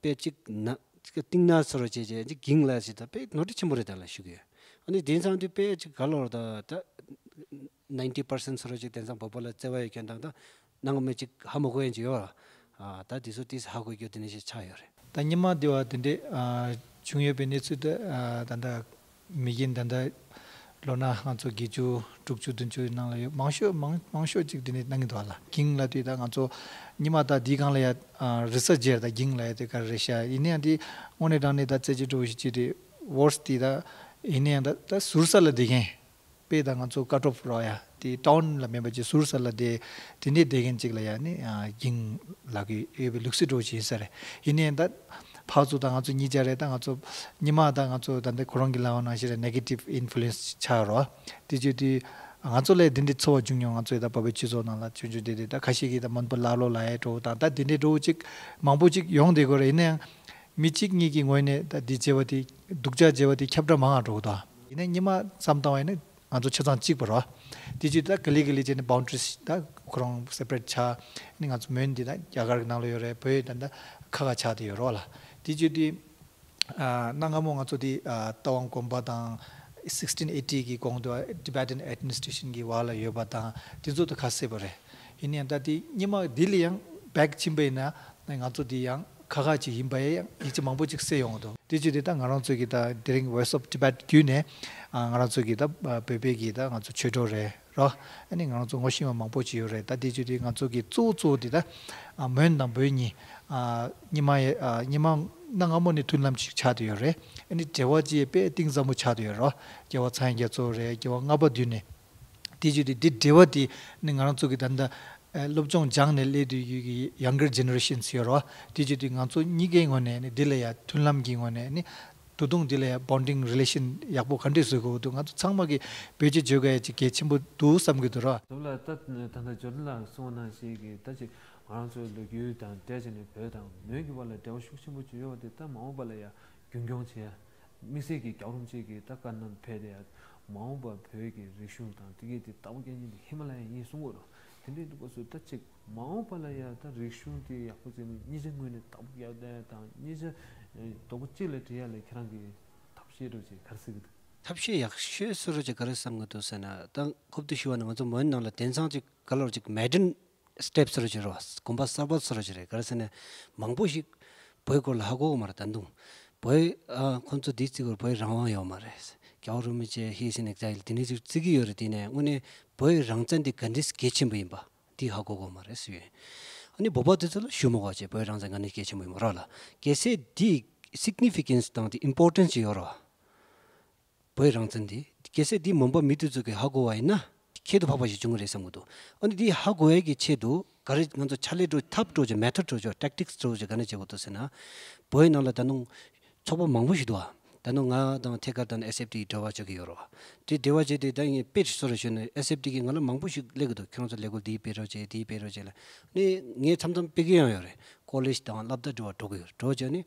དཔེ་གཅིག་ན་གཅིག་གཏིང་ནག་ཚོར་བ་བྱས་བྱས་ཅིག་འགྱིང་ལ་ཞིག་ད་དཔེ་ནོར་འཁྲུལ་ཆེན་པོ་རེད་ད་ལ་ཞུ་གི་ཡོད། ཨ་ནི་དེང་སང་དུས་དཔེ་གཅིག་ག་ལོར་ད་ད་ནའིན་ཊི་པར་སེན་ཊི་ཚོར་བ་ཅིག་དེང་སང་བོད་པ་ལ་བརྩེ་བ་ཡོད་མཁན་དང་ད་ནང་མི་གཅིག་ཧ་མ་གོ་ཡན་ཅིག་ཡོད་ར། ཨ་ད་དེ་ཚོ་ཏིས་ཧ་གོ་རྒྱུ་དེ་འདྲ་ཞིག་ཆགས་ཡོད་རེད། ད་ཉི་མ་དེ་བ་དེ་འདྲས་ཨ་བྱུང་ཡོད་པའི་གནས་ཚུལ་དེ་ཨ་ད་ལྟ་མི་རྒན་ད་ལྟ་ལོ་ན་ང་ཚོ་བརྒྱད་ཅུ་དྲུག་ཅུ་བདུན་ཅུ་ནང་ལ་ཡོད། མང་ཤོས་མང་མང་ཤོས་ཅིག་དེ་ནས་གནང་གི་འདུག་ཨ་ལ། འགྱིང་ལབ་དུས་ད་ང་ཚོ་ཉི་མ་ད་འདིའི་སྒང་ལ་ཡ་ཨ་རི་སར་ཆི་བྱས་ད་འགྱིང་ལབ་ཡ་དེ་ག་རེ་རེད་ཤག་ཡིན་ན་ཡང་དེ་དངོས་གནས་དྲང་གནས་ད་རྩེ་གཅིག་སྤྲོ་བོ་ཞིག་བྱས་ཏེ་ཝོར་སི་དེ་ད་ཡིན་ན་ཡང་ད་ད་ཟུར་ས་ལ་བསྡད་མཁན། དཔེ་ད་ང་ཚོ་ཀཊ་ཨོཕ་རོ་ཡ་དེ་ཊའུན་ལ་མེད་པ་ཅིག་ཟུར་ས་ལ་དེ་དེ་འདྲའི་བསྡད་མཁན་ཅིག་ལ་ཡ་ནི་ཨ་འགྱིང་ལབ་ཀྱི་ཡོད་པའི་ལུགས་སྲོལ་འདྲ་བོ་ཅིག་ཡིན་ས་རེད། ཡིན་ནའི་ད་ཕར་ཚུར་ད་ང་ཚོ་གཉིས་ཆ་རེད། ད་ང་ཚོ་ཉི་མ་ད་ང་ཚོ་ད་འདི་ཁོ་རང་གི་ལབ་པ་ནང་བཞིན་རེད། ནེ་གེ་ཊིབ་ཨིན་ཕུ་ལུ་ཨེན་སི་ཆགས་རོ། དེ་བརྗོད་དུས་ང་ཚོ་ལ་དེ་འདྲའི་ཚོར་བ་བྱུང་མྱོང་། ང་ཚོ་ཡི་ད་བོད་པའི་སྤྱི་ཚོགས་ནང་ལ་ཆུང་ཆུང་དེ་དེ་ད་ཁ་ཤས་ཀྱིས་ད་མོན་པ་ཀླ་ཀློ་ལབ་ཡ་འདྲ་བོ་དང་ད་དེ་འདྲའི་འདྲ་བོ་ཅིག་མང་པོ་ཅིག་ཡོང་བསྡད་ཀྱི་ཡོད་རེད། ཡིན་ནའང་མི་གཅིག་གཉིས་ཀྱི་ངོས་ནས་ད་འདི་བྱས་པ་དེ་སྡུག་ཅག་བྱས་པ་དེ་ཁྱབ་བསྒྲགས་མང་བ་འགྲོ་གི་འདུག་ཡིན་ནའི་ཉི་མ་བསམ་བཏང་བ་ཡིན་ན་ང་ཚོ་ཆ་ཚང་གཅིག་པ་རེད། དེ་བྱས་ད་ག་ལེ་ག་ལེ་བྱས་ནས་བའུན་ཌ་རི་ད་ཁོ་རང་སེ་པ་རེ་ཊི་ཆགས་ནས་ང་ཚོ་མོན་འདི་ད་རྒྱ་གར་གྱི་ནང་ལ་ཡོད་རེད། བོད་ད་ད་ཁ་ཁ་ཆགས་བསྡད་ཡོད་རེད་བ་ལ། དེ་བྱས་དུས་ཨ་གནའ་སྔ་མོ་ང་ཚོ་དེ་ཨ་རྟ་དབང་དགོན་པ་དང་sixteen eighty གི་གོང་དུ་Tibetan administration གི་འོག་ལ་ཡོད་པ་དང་དེ་ཚོ་ད་ཁ་གསལ་པོ་རེད། ཡིན་ནའང་ད་དེ་སྔོན་མ་ལྡི་ལི་ཡང་བེག་ཕྱིན་པ་ཡིན་ན་ང་ཚོ་དེ་ཡང་ཁ་ཁ་ཅིག་ཡིན་པ་ཡང་ཡིག་ཆ་མང་པོ་ཅིག་གསལ་ཡོང་གི་འདུག་དེ་བྱས་དུས་ད་ང་རང་ཚོ་གི་ད་དེ་རིང་Voice of Tibet བརྒྱུད་ནས་ཨ་ང་རང་ཚོ་གི་ད་བོད་པའི་གི་ད་ང་ཚོ་ཆོས་གྲོགས་རེད་རོ། ཨ་ནི་ང་རང་ཚོ་ངོ་ཤེས་པ་མང་པོ་ཅིག་ཡོད་རེད། ད་དེ་བྱས་དུས་ང་ཚོ་གི་གཙོ་བོ་གཙོ་བོ་དེ་ད་ཨ་མོན་དང་བོད་གཉིས་ཨ་སྔོན་མ་ཡི་ཨ་སྔོན་མ་གནའ་སྔ་མོ་ནས་མཐུན་ལམ་ཅིག་ཆགས་བསྡད་ཡོད་རེད། ཨ་ནི་འབྲེལ་བ་ཅིག་དཔེ་གཏིང་ཟབ་པོ་ཆགས་བསྡད་ཡོད་རེད། རྒྱལ་བ་ཚངས་དབྱངས་རྒྱ་མཚོ་རེད། རྒྱལ་བ་ལྔ་པ་དུས་ནས། དེ་བྱས་དུས་འདི་འབྲེལ་བ་དེ་ནི་ང་རང་ཚོ་གི་ད་ལྟ་ཨ་སློབ་སྦྱོང་སྦྱངས་ནས་སླེབས་བསྡད་ཡོད་ཀྱི་younger generations ཡོད་རེད། དེ་བྱས་དུས་ང་ཚོ་གཉིས་ཀའི་ངོས་ནས་ནི་འདི་ལ་ཡ་མཐུན་ལམ་གྱི་ངོས་ནས་ནི་ད་དུང་འདི་ལ་ཡ་bonding relation ཡག་པོ་ག་འདྲས་བཟོ་དགོས་འདུག་ང་ཚོ་ཚང་མ་གིས་བེད་སྤྱོད་བྱེད་དགོས་ཡ་ཅིག་གལ་ཆེན་པོ་འདུག་བསམ་གྱི་འདུག་ར། དེ་ལ་ད་ད་ལྟ་ཇོ་ལི་ལགས་གསུངས་པ་ནང་བཞིན་གྱི་ད་ཅིག་ང་རང་ཚོའི་ལོ་རྒྱུས་དང་འབྲེལ་བྱས་ནས་བོད་དང་མོན་གྱི་བར་ལ་འབྲེལ་བ་ཤུགས་ཆེན་པོ་བྱུང་ཡོད་པ་དེ་ད་མ་འོངས་པ་ལ་ཡ་རྒྱུན་འཁྱོངས་བྱས་ཡ། དམིགས་བསལ་གྱི་རྒྱལ་བ་རིན་པོ་ཆེ་གིས་ད་བཀའ་གནང་ཕེབས་ཏེ་ཡ་མ་འོངས་པ་བོད་ཀྱི་རིག་གཞུང་དང་དེ་གའི་དེ་བདག་པོ་རྒྱག་མཁན་དེ་ཧི་མ་ལ་ཡ་ཡིན་གསུང་གི་ཡོད་རེད། དེ་འདྲའི་འདུག་སྐབས་སུ་ད་ཅིག་མ་འོངས་པ་ལ་ཡ་ད་རིག་གཞུང་དེ་ཡག་པོ་བྱས་ནས་གཉིས་ཆ་ངོས་ནས་བདག་པོ་རྒྱག་ཡ་དང་གཉིས་ཆ་ཨེ་རྡོག་པོ་གཅིག་ལ་སྒྲིལ་ཡ་ལ་ཁྱེད་རང་གིས་ཐབས་ཤེས་འདྲ་བོ་ཅིག་ག་རེ་བྱེད་ཀྱི་འདུག་ཐབས་ཤེས་ཡག་ཤོས་ཟེར་རོ་ཅིག་ག་རེ་བསམ་གྱི་འདུག་ཟེར་ན། ད་ཁོབ་ཏུ་ཞུ་བ་ན་ང་ཚོ་མོན་ནང་ལ་དེང་སང་ཅིག་ག་ལོར་ཅིག་མོ་ཌན་སི་ཊེབ་ཟེར་རོ་ཅིག་རེད་བ། གོམ་པ་གསར་པ་ཟེར་རོ་ཅིག་རེད། ག་རེ་ཟེར་ན་མང་པོ་ཞིག་བོད་སྐོར་ལ་ཧ་གོ་གི་མ་རེད། ད་དུང་བོད་ཨ་ཁོང་ཚོ་འདི་བརྩི་གི་ཡོད་རེད། བོད་རང་དབང་ཡོད་མ་རེད། རྒྱལ་བ་རིན་པོ་ཆེ་He is in exile དེ་འདྲ་ཅིག་བརྩི་གི་ཡོད་རེད། དེ་ནས་དངོས་གནས་བོད་རང་བཙན་དེ་ག་འདྲས་གལ་ཆེན་པོ་ཡིན་པ་འདི་ཧ་གོ་གི་མ་རེད་ཟེར་ཡོད། ཨ་ནི་བོད་པ་དེ་ཚོ་ལ་ཞུ་མ་དགོས་བྱས་བོད་རང་བཙན་ག་འདྲས་གལ་ཆེན་པོ་ཡིན་པ་ར་ལ། གལ་སྲིད་འདི་ སིག་ནི་ཕི་ཀེན་སི་དང་དེ་ཨིམ་པོར་ཊེན་སི་ཅིག་ཡོད་རེད་བ། བོད་རང་བཙན་དེ་གལ་སྲིད་དེ་མོན་པ་མི་དེ་ཚོ་གིས་ཧ་གོ་བ་ཡིན་ན་ཁྱད་དུ་འཕགས་པ་ཞིག་བྱུང་གི་རེད་བསམ་གི་འདུག་ཨ་ནི་དེ་ཧ་གོ་ཡས་ཀྱི་ཆེད་དུ་ག་རེ་ང་ཚོ་ཕྱག་ལས་འགྲོ་ཐབས་འགྲོ་ཅིག་མེ་ཐོཌ་འགྲོ་ཅིག་ཊེག་ཊིག་སི་འགྲོ་ཅིག་ག་འདྲ་བྱེད་དགོས་འདུག་ཟེར་ན། བོད་ནང་ལ་ད་ནང་ཚོགས་པ་མང་པོ་ཞིག་འདུག་ཨ། ད་ནང་ང་དང་ཐད་ཀར་ད་ནང་ཨེས་ཨེཕ་ཊི་འབྲེལ་བ་བྱེད་ཀྱི་ཡོད་རེད་བ། དེ་འབྲེལ་བ་བྱས་ཏེ་ད་ངས་དཔེ་ཞིག་གསོ་རོགས་ཞུས་ན་ཨེས་ཨེཕ་ཊི་གིས་ང་ལ་མང་པོ་ཞིག་སླེབས་ཀྱི་འདུག་ཁྱོད་རང་ཚོ་ལས་འགུལ་འདི་སྤེལ་རོགས་བྱེད། འདི་སྤེལ་རོགས་བྱེད་ལ། ནི་ངས་མཚམས་མཚམས་སྤེལ་གྱི་ཡང་ཡོད་རེད། ཀོ་ལེཇ་དང་སློབ་གྲྭ་འབྲེལ་བ་འགྲོ་གི་ཡོད་རེད། འགྲོ་བྱས་ནི་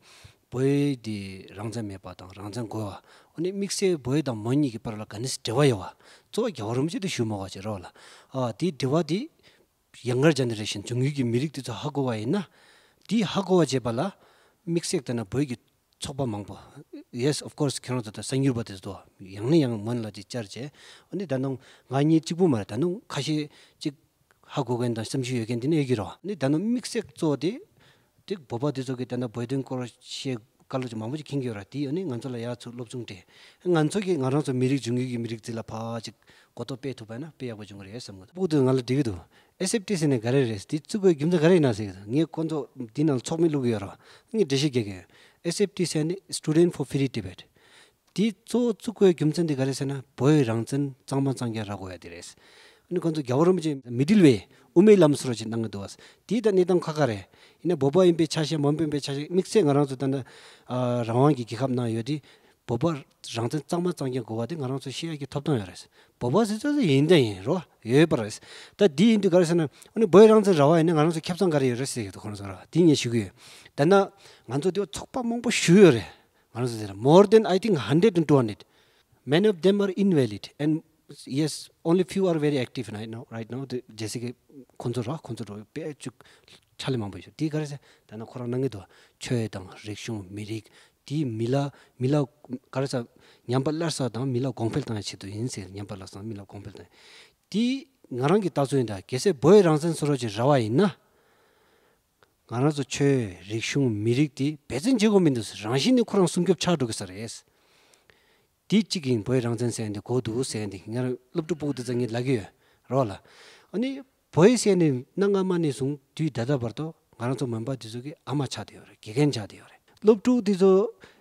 བོད་དེ་རང་བཙན་མེད་པ་དང་རང་བཙན་དགོས་པ། འོ་ནི་དམིགས་བསལ་བོད་དང་མོན་གཉིས་ཀྱི་བར་ལ་ག་ནས་འབྲེལ་བ་ཡོད་པ། གཙོ་བོ་རྒྱལ་བ་རིན་པོ་ཆེ་དེ་ཞུ་མ་དགོས་བྱས་རོགས་ལ། ཨ་དེའི་འབྲེལ་བ་དེ་younger generation འབྱུང་ཡུལ་གྱི་མི་རིགས་དེ་ཚོ་ཧ་གོ་བ་ཡིན་ན། དེ་ཧ་གོ་བ་བྱེད་པ་ལ་དམིགས་བསལ་ལྟ་ན་བོད་ཀྱི་ཚོགས་པ་མང་པོ། Yes, of course, ཁྱེད་རང་ཚོ་ད་གསར་འགྱུར་བ་དེ་ཚོ་ཡང་ནས་ཡང་མོན་ལ་ཅིག་བཅར་བྱས། འོ་ནི་ད་ནང་ང་གཉིས་གཅིག་པུ་མ་རེད། ད་ནང་ཁ་ཤས་ཅིག་ཧ་གོ་མཁན་དང་བསམ་ཤེས་ཡོད་མཁན་དེ་ནས་ཡོད་ཀྱི་རེད་བ། ནི་ད་ནང་དམིགས་བསལ་གཙོ་བོ་དེ་དེ་བོད་པ་དེ་ཚོ་གིས་ད་ནང་བོད་དོན་སྐོར་བཤད་བཀའ་སློབ་ཅིག་མང་པོ་ཅིག་མཁྱེན་གྱི་ཡོད་རེད། དེ་ཡོད་ནི་ང་ཚོ་ལ་ཡག་ཚུལ་སློབ་སྦྱོང་སྤྲད། ང་ཚོ་གིས་ང་རང་ཚོ་མི་རིགས་འབྱུང་ཡུལ་གྱི་མི་རིགས་ཅིག་ལ་ཕར་ཅིག་གོ་རྟོགས་སྤེལ་ཐུབ་པ་ན་དཔེ་ཡག་པོ་བྱུང་གི་རེད་བསམ་གི་འདུག་སྤུག་དུ་ང་ལ་འགྲིག་གི་འདུག་ཨེས་ཨེཕ་ཊི་ཟེར་ནས་ག་རེ་རེད། དེ་བཙུགས་དགོས་རྒྱུ་མཚན་ག་རེ་ཡིན་ན་ཟེར་གི་འདུག་ངས་ཁོ་ཚོ་འདི་ནང་ཚོགས་མི་བླུག་གི་ཡོད་རེད་བ། ངས་འགྲེལ་བཤད་རྒྱག་གི་ཡོད། ཨེས་ཨེཕ་ཊི་ཟེར་ནི་Student for Free Tibet། དེ་གཙོ་བོ་བཙུགས་དགོས་རྒྱུ་མཚན་དེ་ག་རེ་ཟེར་ན་བོད་རང་བཙན་གཙང་མ་གཙང་རྐྱང་རག་དགོས་ཡ་དེ་རེད། ཨ་ནི་ཁོ་ཚོ་རྒྱལ་བ་རིན་པོ་ཆེ་མི་ཌལ་ཝེ་དབུ་མའི་ལམ་ཟེར་བ་ཅིག་གནང་གི་འདུག་བ། དེ་ད་གནས་སྟངས་ཁག་ཁག་རེད། ཡིན་ན་བོད་པ་ཡིན་པའི་ཆ་ཤས་མོན་པ་ཡིན་པའི་ཆ་ཤས་དམིགས་བསལ་ང་རང་ཚོ་ད་ནི་རང་དབང་གི་རྒྱལ་ཁབ་ནང་ཡོད་དེ། བོད་པ་རང་བཙན་གཙང་མ་གཙང་རྐྱང་དགོས་པ་དེ་ང་རང་ཚོ་ཤེས་ཡ་གི་ཐོབ་ཐང་ཡོད་རེད། བོད་པ་ཟེར་ཚོད་ཡིན་དང་ཡིན་རོ་ཡོད་པ་རེད། ད་དེ་ཡིན་དུས་ག་རེ་ཟེར་ན་ཨ་ནི་བོད་རང་བཙན་རག་པ་ཡིན་ན་ང་རང་ཚོ་ཁེ་བཟང་ག་རེ་ཡོད་རེད་ཟེར་གི་འདུག་ཁོང་ཚོ་ར་དེ་ངས་ཞུ་གི་ཡོད། ད་ན་ང་ཚོ་དེ་ཚོགས་པ་མང་པོ་ཞུས་ཡོད་རེད། ང་རང་ཚོ་ཟེར་more than, I think, hundred and two hundred. Many of them are invalid and yes, only few are very active right now, right now. དེ་ཇེ་སི་ཀེ་ཁོང་ཚོ་ར་ཁོང་ཚོ་ར་དཔེ་ཅིག་ཕྱག་ལས་མང་པོ་ཡོད། དེ་ག་རེ་ཟེར་ད་ན་ཁོ་རང་གནང་གི་འདུག་ཆོས་དང་རིག་གཞུང་མི་རིགས་དེ་མི་ལ་མི་ལ་ག་རེ་ཟེར་ཉམས་པ་སླར་གསོ་དང་མི་ལ་གོང་འཕེལ་བཏང་ཡ་ཆེད་དུ་ཡིན་ཟེར། ཉམས་པ་སླར་གསོ་མི་ལ་གོང་འཕེལ་བཏང་ཡ་དེ་ང་རང་གི་ལྟ་ཚུལ་ཡིན། ད་གལ་སྲིད་བོད་རང་བཙན་ཟེར་བ་ཅིག་རག་པ་ཡིན་ན། ང་རང་ཚོ་ཆོས་རིག་གཞུང་མི་རིགས་དེ་འབད་བརྩོན་བྱེད་དགོས་མི་འདུག་རང་བཞིན་ནས་ཁོ་རང་སྲུང་སྐྱོབ་ཆགས་འགྲོ་གི་ས་རེད། དེ་གཅིག་ཡིན། བོད་རང་བཙན་ཟེར་ཡ་འདི་དགོས་འདུག་ཟེར་ཡ་འདི་ང་རང་སློབ་ཕྲུག་སྤུ་གུ་དེ་ཚོ་ངས་ལབ་ཀྱི་ཡོད་རོགས་ལ། ཨ་ནི་བོད་ཟེར་ནས་གནའ་སྔ་མ་ནས་བཟུང་དུས་ད་ལྟ་བར་དུ་ང་རང་ཚོ་མོན་པ་དེ་ཚོ་གི་ཨ་མ་ཆགས་བསྡད་ཡོད་རེད། དགེ་རྒན་ཆགས་བསྡད་ཡོད་རེད། སློབ་ཕྲུག་དེ་ཚོ་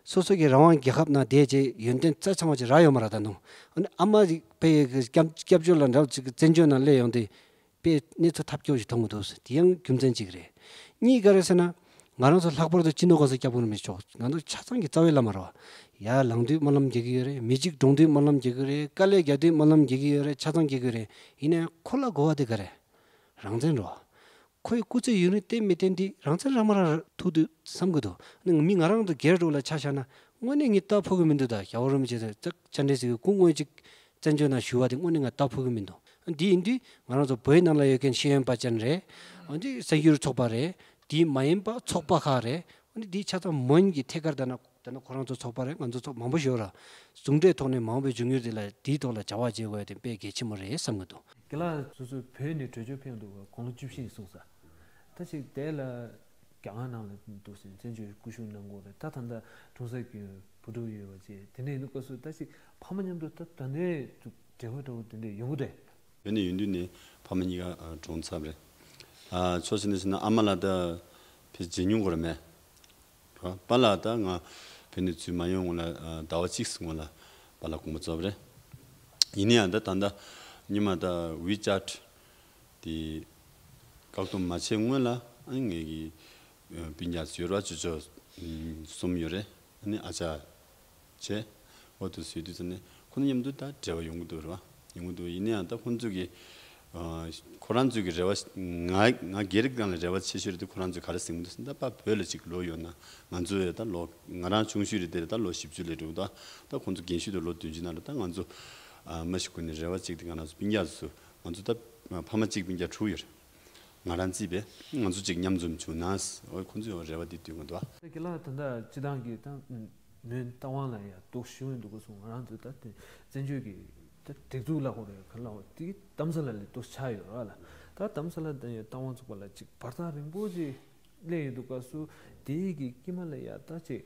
སོ་སོ་གི་རང་དབང་རྒྱལ་ཁབ་ནང་བསྡད་རྗེས་ཡོན་ཏན་རྩ་ཚང་བ་ཅིག་རག་ཡོད་མ་རེད། ད་དུང་ཨ་ནི་ཨ་མ་རིག་པའི་སྐྱབས་སྐྱབས་བཅོལ་ལ་འདྲ་བ་ཅིག་བཙན་བྱོལ་ནང་སླེབས་ཡོང་དུས། དཔེ་གནས་ཚུལ་ཐབས་སྐྱོ་ཞིག་མཐོང་གི་འདུག་དེ་ཡང་རྒྱུ་མཚན་གཅིག་རེད། གཉིས་ག་རེ་ཟེར་ན། ང་རང་ཚོ་ལྷག་པར་དུ་སྤྱི་ནོར་གོང་ས་སྐྱབས་མགོན་རིན་པོ་ཆེ་མཆོག་ང་ཚོ་ཆ་ཚང་གི་རྩ་བའི་བླ་མ་རེད་བ། ཡར་ལངས་དུས་སྨོན་ལམ་རྒྱག་གི་ཡོད་རེད། མི་གཅིག་གྲོངས་དུས་སྨོན་ལམ་རྒྱག་གི་ཡོད་རེད། དཀའ་ལས་རྒྱག་དུས་སྨོན་ལམ་རྒྱག་གི་ཡོད་རེད། ཆ་ཚང་རྒྱག་གི་ཡོད་རེད། ཡིན་ནའང་ཁོ་ལ་དགོས་པ་དེ་ག་རེ། རང་བཙན་རེད་བ། ཁོ་ཡི་སྐུ་ཚེ་ཡུན་རིང་བརྟན་མི་བརྟན་དེ་རང་བཙན་རག་མ་རག་ཐུག་དུས་བསམ་གི་འདུག་ནི་མི་ང་རང་ཚོ་སྒེར་འགྲོ་ལ་ཆ་བཞག་ན་དངོས་གནས་ངས་ལྟ་ཕོད་གི་མི་འདུག་ད་རྒྱལ་བ་རིན་པོ་ཆེ་ཚོ་ཅག་ཅ་འདྲེ་ཟེར་གི་སྐུ་དངོས་གཅིག་བཙན་བྱོལ་ནང་བཞུགས་པ་དེ་དངོས་གནས་ང་ལྟ་ཕོད་གི་མི་འདུག་འདི་ཡིན་དུས་ང་རང་ཚོ་བོད་ནང་ལ་ཡོད་མཁན་ཤེས་ཡོན་པ་ཅན་རེད། འདི་གསར་འགྱུར་ཚོགས་པ་རེད། དེ་མ་ཡིན་པ་ཚོགས་པ་ཁག་རེད། འདི་ཆ་ཚང་མོན་གྱི་ཐད་ཀར་ད་ན་ད་ན་ཁོ་རང་ཚོ་ཚོགས་པ་རེད། ང་ཚོ་ཚོགས་མང་པོ་ཞིག་ཡོད་ར། ཟུང་འབྲེལ་ཐོག་ནས་མ་འོངས་པའི་འབྱུང་འགྱུར་དེ་ལ་དེའི་ཐོག་ལ་བྱ་བ་བྱེད་དགོས་ཡ་དེ་དཔེ་གལ་ཆེན་པོ་རེད་བསམ་གི་འདུག་རྒན་ལགས་སོ་སོའི་བོད་ནས་བྲོས་བྱོལ་ཕེབས་འདུག་ག་དགུང་ལོ་བཅུ་བཞི་ཡིན་གསུངས་ས། ད་ཅིག་དེ་ལ་རྒྱ་གར་ནང་ལ་འདུག་ཟིན་བཙན་བྱོལ་སྐུ་བཞུགས་གནང་དགོས་རེད། ད་ད་ལྟ་གྲོངས་ས་གི་བུ་ཕྲུག་ཡོད་པ་ཅིག་དེ་འདྲ་ཡིན་དུས་སྐབས་སུ་ད་ཅིག་ཕ་མ་མཉམ་དུ་ད་ད་ནས་འབྲེལ་བ་འདྲ་བོ་དེ་འདྲ་ཡོང་གི་རེད། བོད་ནས་ཡོང་དུས་ནས་ཕ་མ་གཉིས་ཀ་གྲོངས་ཚར་བ་རེད། ཕྱོགས་གཅིག་ནས་བྱས་ན་ཨ་མ་ལགས་ད་ཕེབས་བྱེད་མྱོང་གི་རེད་མེད། རོ། པཱ་ལགས་ད་ང་བོད་ནས་ཚུར་མ་ཡོང་སྔོན་ལ་ཟླ་བ་གཅིག་སྔོན་ལ་པཱ་ལགས་དགོངས་པ་རྫོགས་པ་རེད། ཡིན་ན་ཡང་ད་ད་ལྟ་སྔོན་མ་ད་ཝི་ཅེཊ་དེ་བཀག་སྡོམ་མ་བྱས་སྔོན་ལ་ཨ་ནི་ངེད་ཀྱི་སྤུན་ཀྱག་ཡོད་ར་ཅོ་ཅོ་གསུམ་ཡོད་རེད། ཨ་ནི་ཨ་ཅག་བྱས། འོ་དེ་ཚོ་ཡོད་དུས་ཙམ་ནས་ཁོང་ཚོ་མཉམ་དུ་ད་འབྲེལ་བ་ཡོང་གི་འདུག་རེད་བ། ཡོང་གི་འདུག་ཡིན་ན་ཡང་ད་ཁོང་ཚོ་གི་ཨ་ཁོ་རང་ཚོ་གི་རེ་བ་ང་ང་སྒེར་སྒང་ལ་རེ་བ་ཆེ་ཤོས་རེད་དེ། ཁོ་རང་ཚོས་ག་རེ་ཟེར་གི་འདུག་ཟེར་ན། ད་ཕར་བོད་ལ་ཅིག་ལོག་ཡོང་ན་ང་ཚོ་ཡང་ད་ལོ་ང་རང་ཆུང་ཤོས་རེད་དེ། ད་ལོ་བཞི་བཅུ་ལ་འགྲོ་གི་འདུག་ད་ཁོང་ཚོ་རྒན་ཤོས་དེ་ལོ་བདུན་ཅུ་ནང་ལ། ད་ང་ཚོ་ཨ་མ་ཞིག་དགོས་ནས་རེ་བ་གཅིག་དེ་ང་རང་ཚོ་སྤུན་ཀྱག་ཚོ་ང་ཚོ་ད་ཕ་མ་གཅིག་སྤུན་ཀྱག་དྲུག་ཡོད་རེད། ང་རང་རྩིས་པས་ང་ཚོ་གཅིག་མཉམ་འཛོམས་བྱུང་ན། འོ་ཁོང་ཚོས་རེ་བ་འདི་འདོན་གི་འདུག་ཨ། རྒན་ལགས་ད་ལྟ་སྤྱི་བཏང་གི་ད་མོན་རྟ་དབང་ལ་ཡང་རྟོག་ཞིབ་འདུག་ག་སོང་། ང་རང་ཚོ་ད་དེ་བཙན་བྱོལ་གྱི་ད་སྒྲིག་འཛུགས་ལ་ཧོ་རེ་ག་ལ་ཧོ་དེ་རྡ་རམ་ས་ལ་ལ་རྟོག་ཆགས་ཡོད་ར་ལ། ད་རྡ་རམ་ས་ལ་ད་ཡང་རྟ་དབང་ཚོགས་པ་ལ་ཅིག་བར་ཐག་རིང་པོ་ཅིག་སླེབས་ཡོད་འདུག་ག་སུ་དེའི་གི་དཀྱིལ་མ་ལ་ཡ་ད་ཅིག་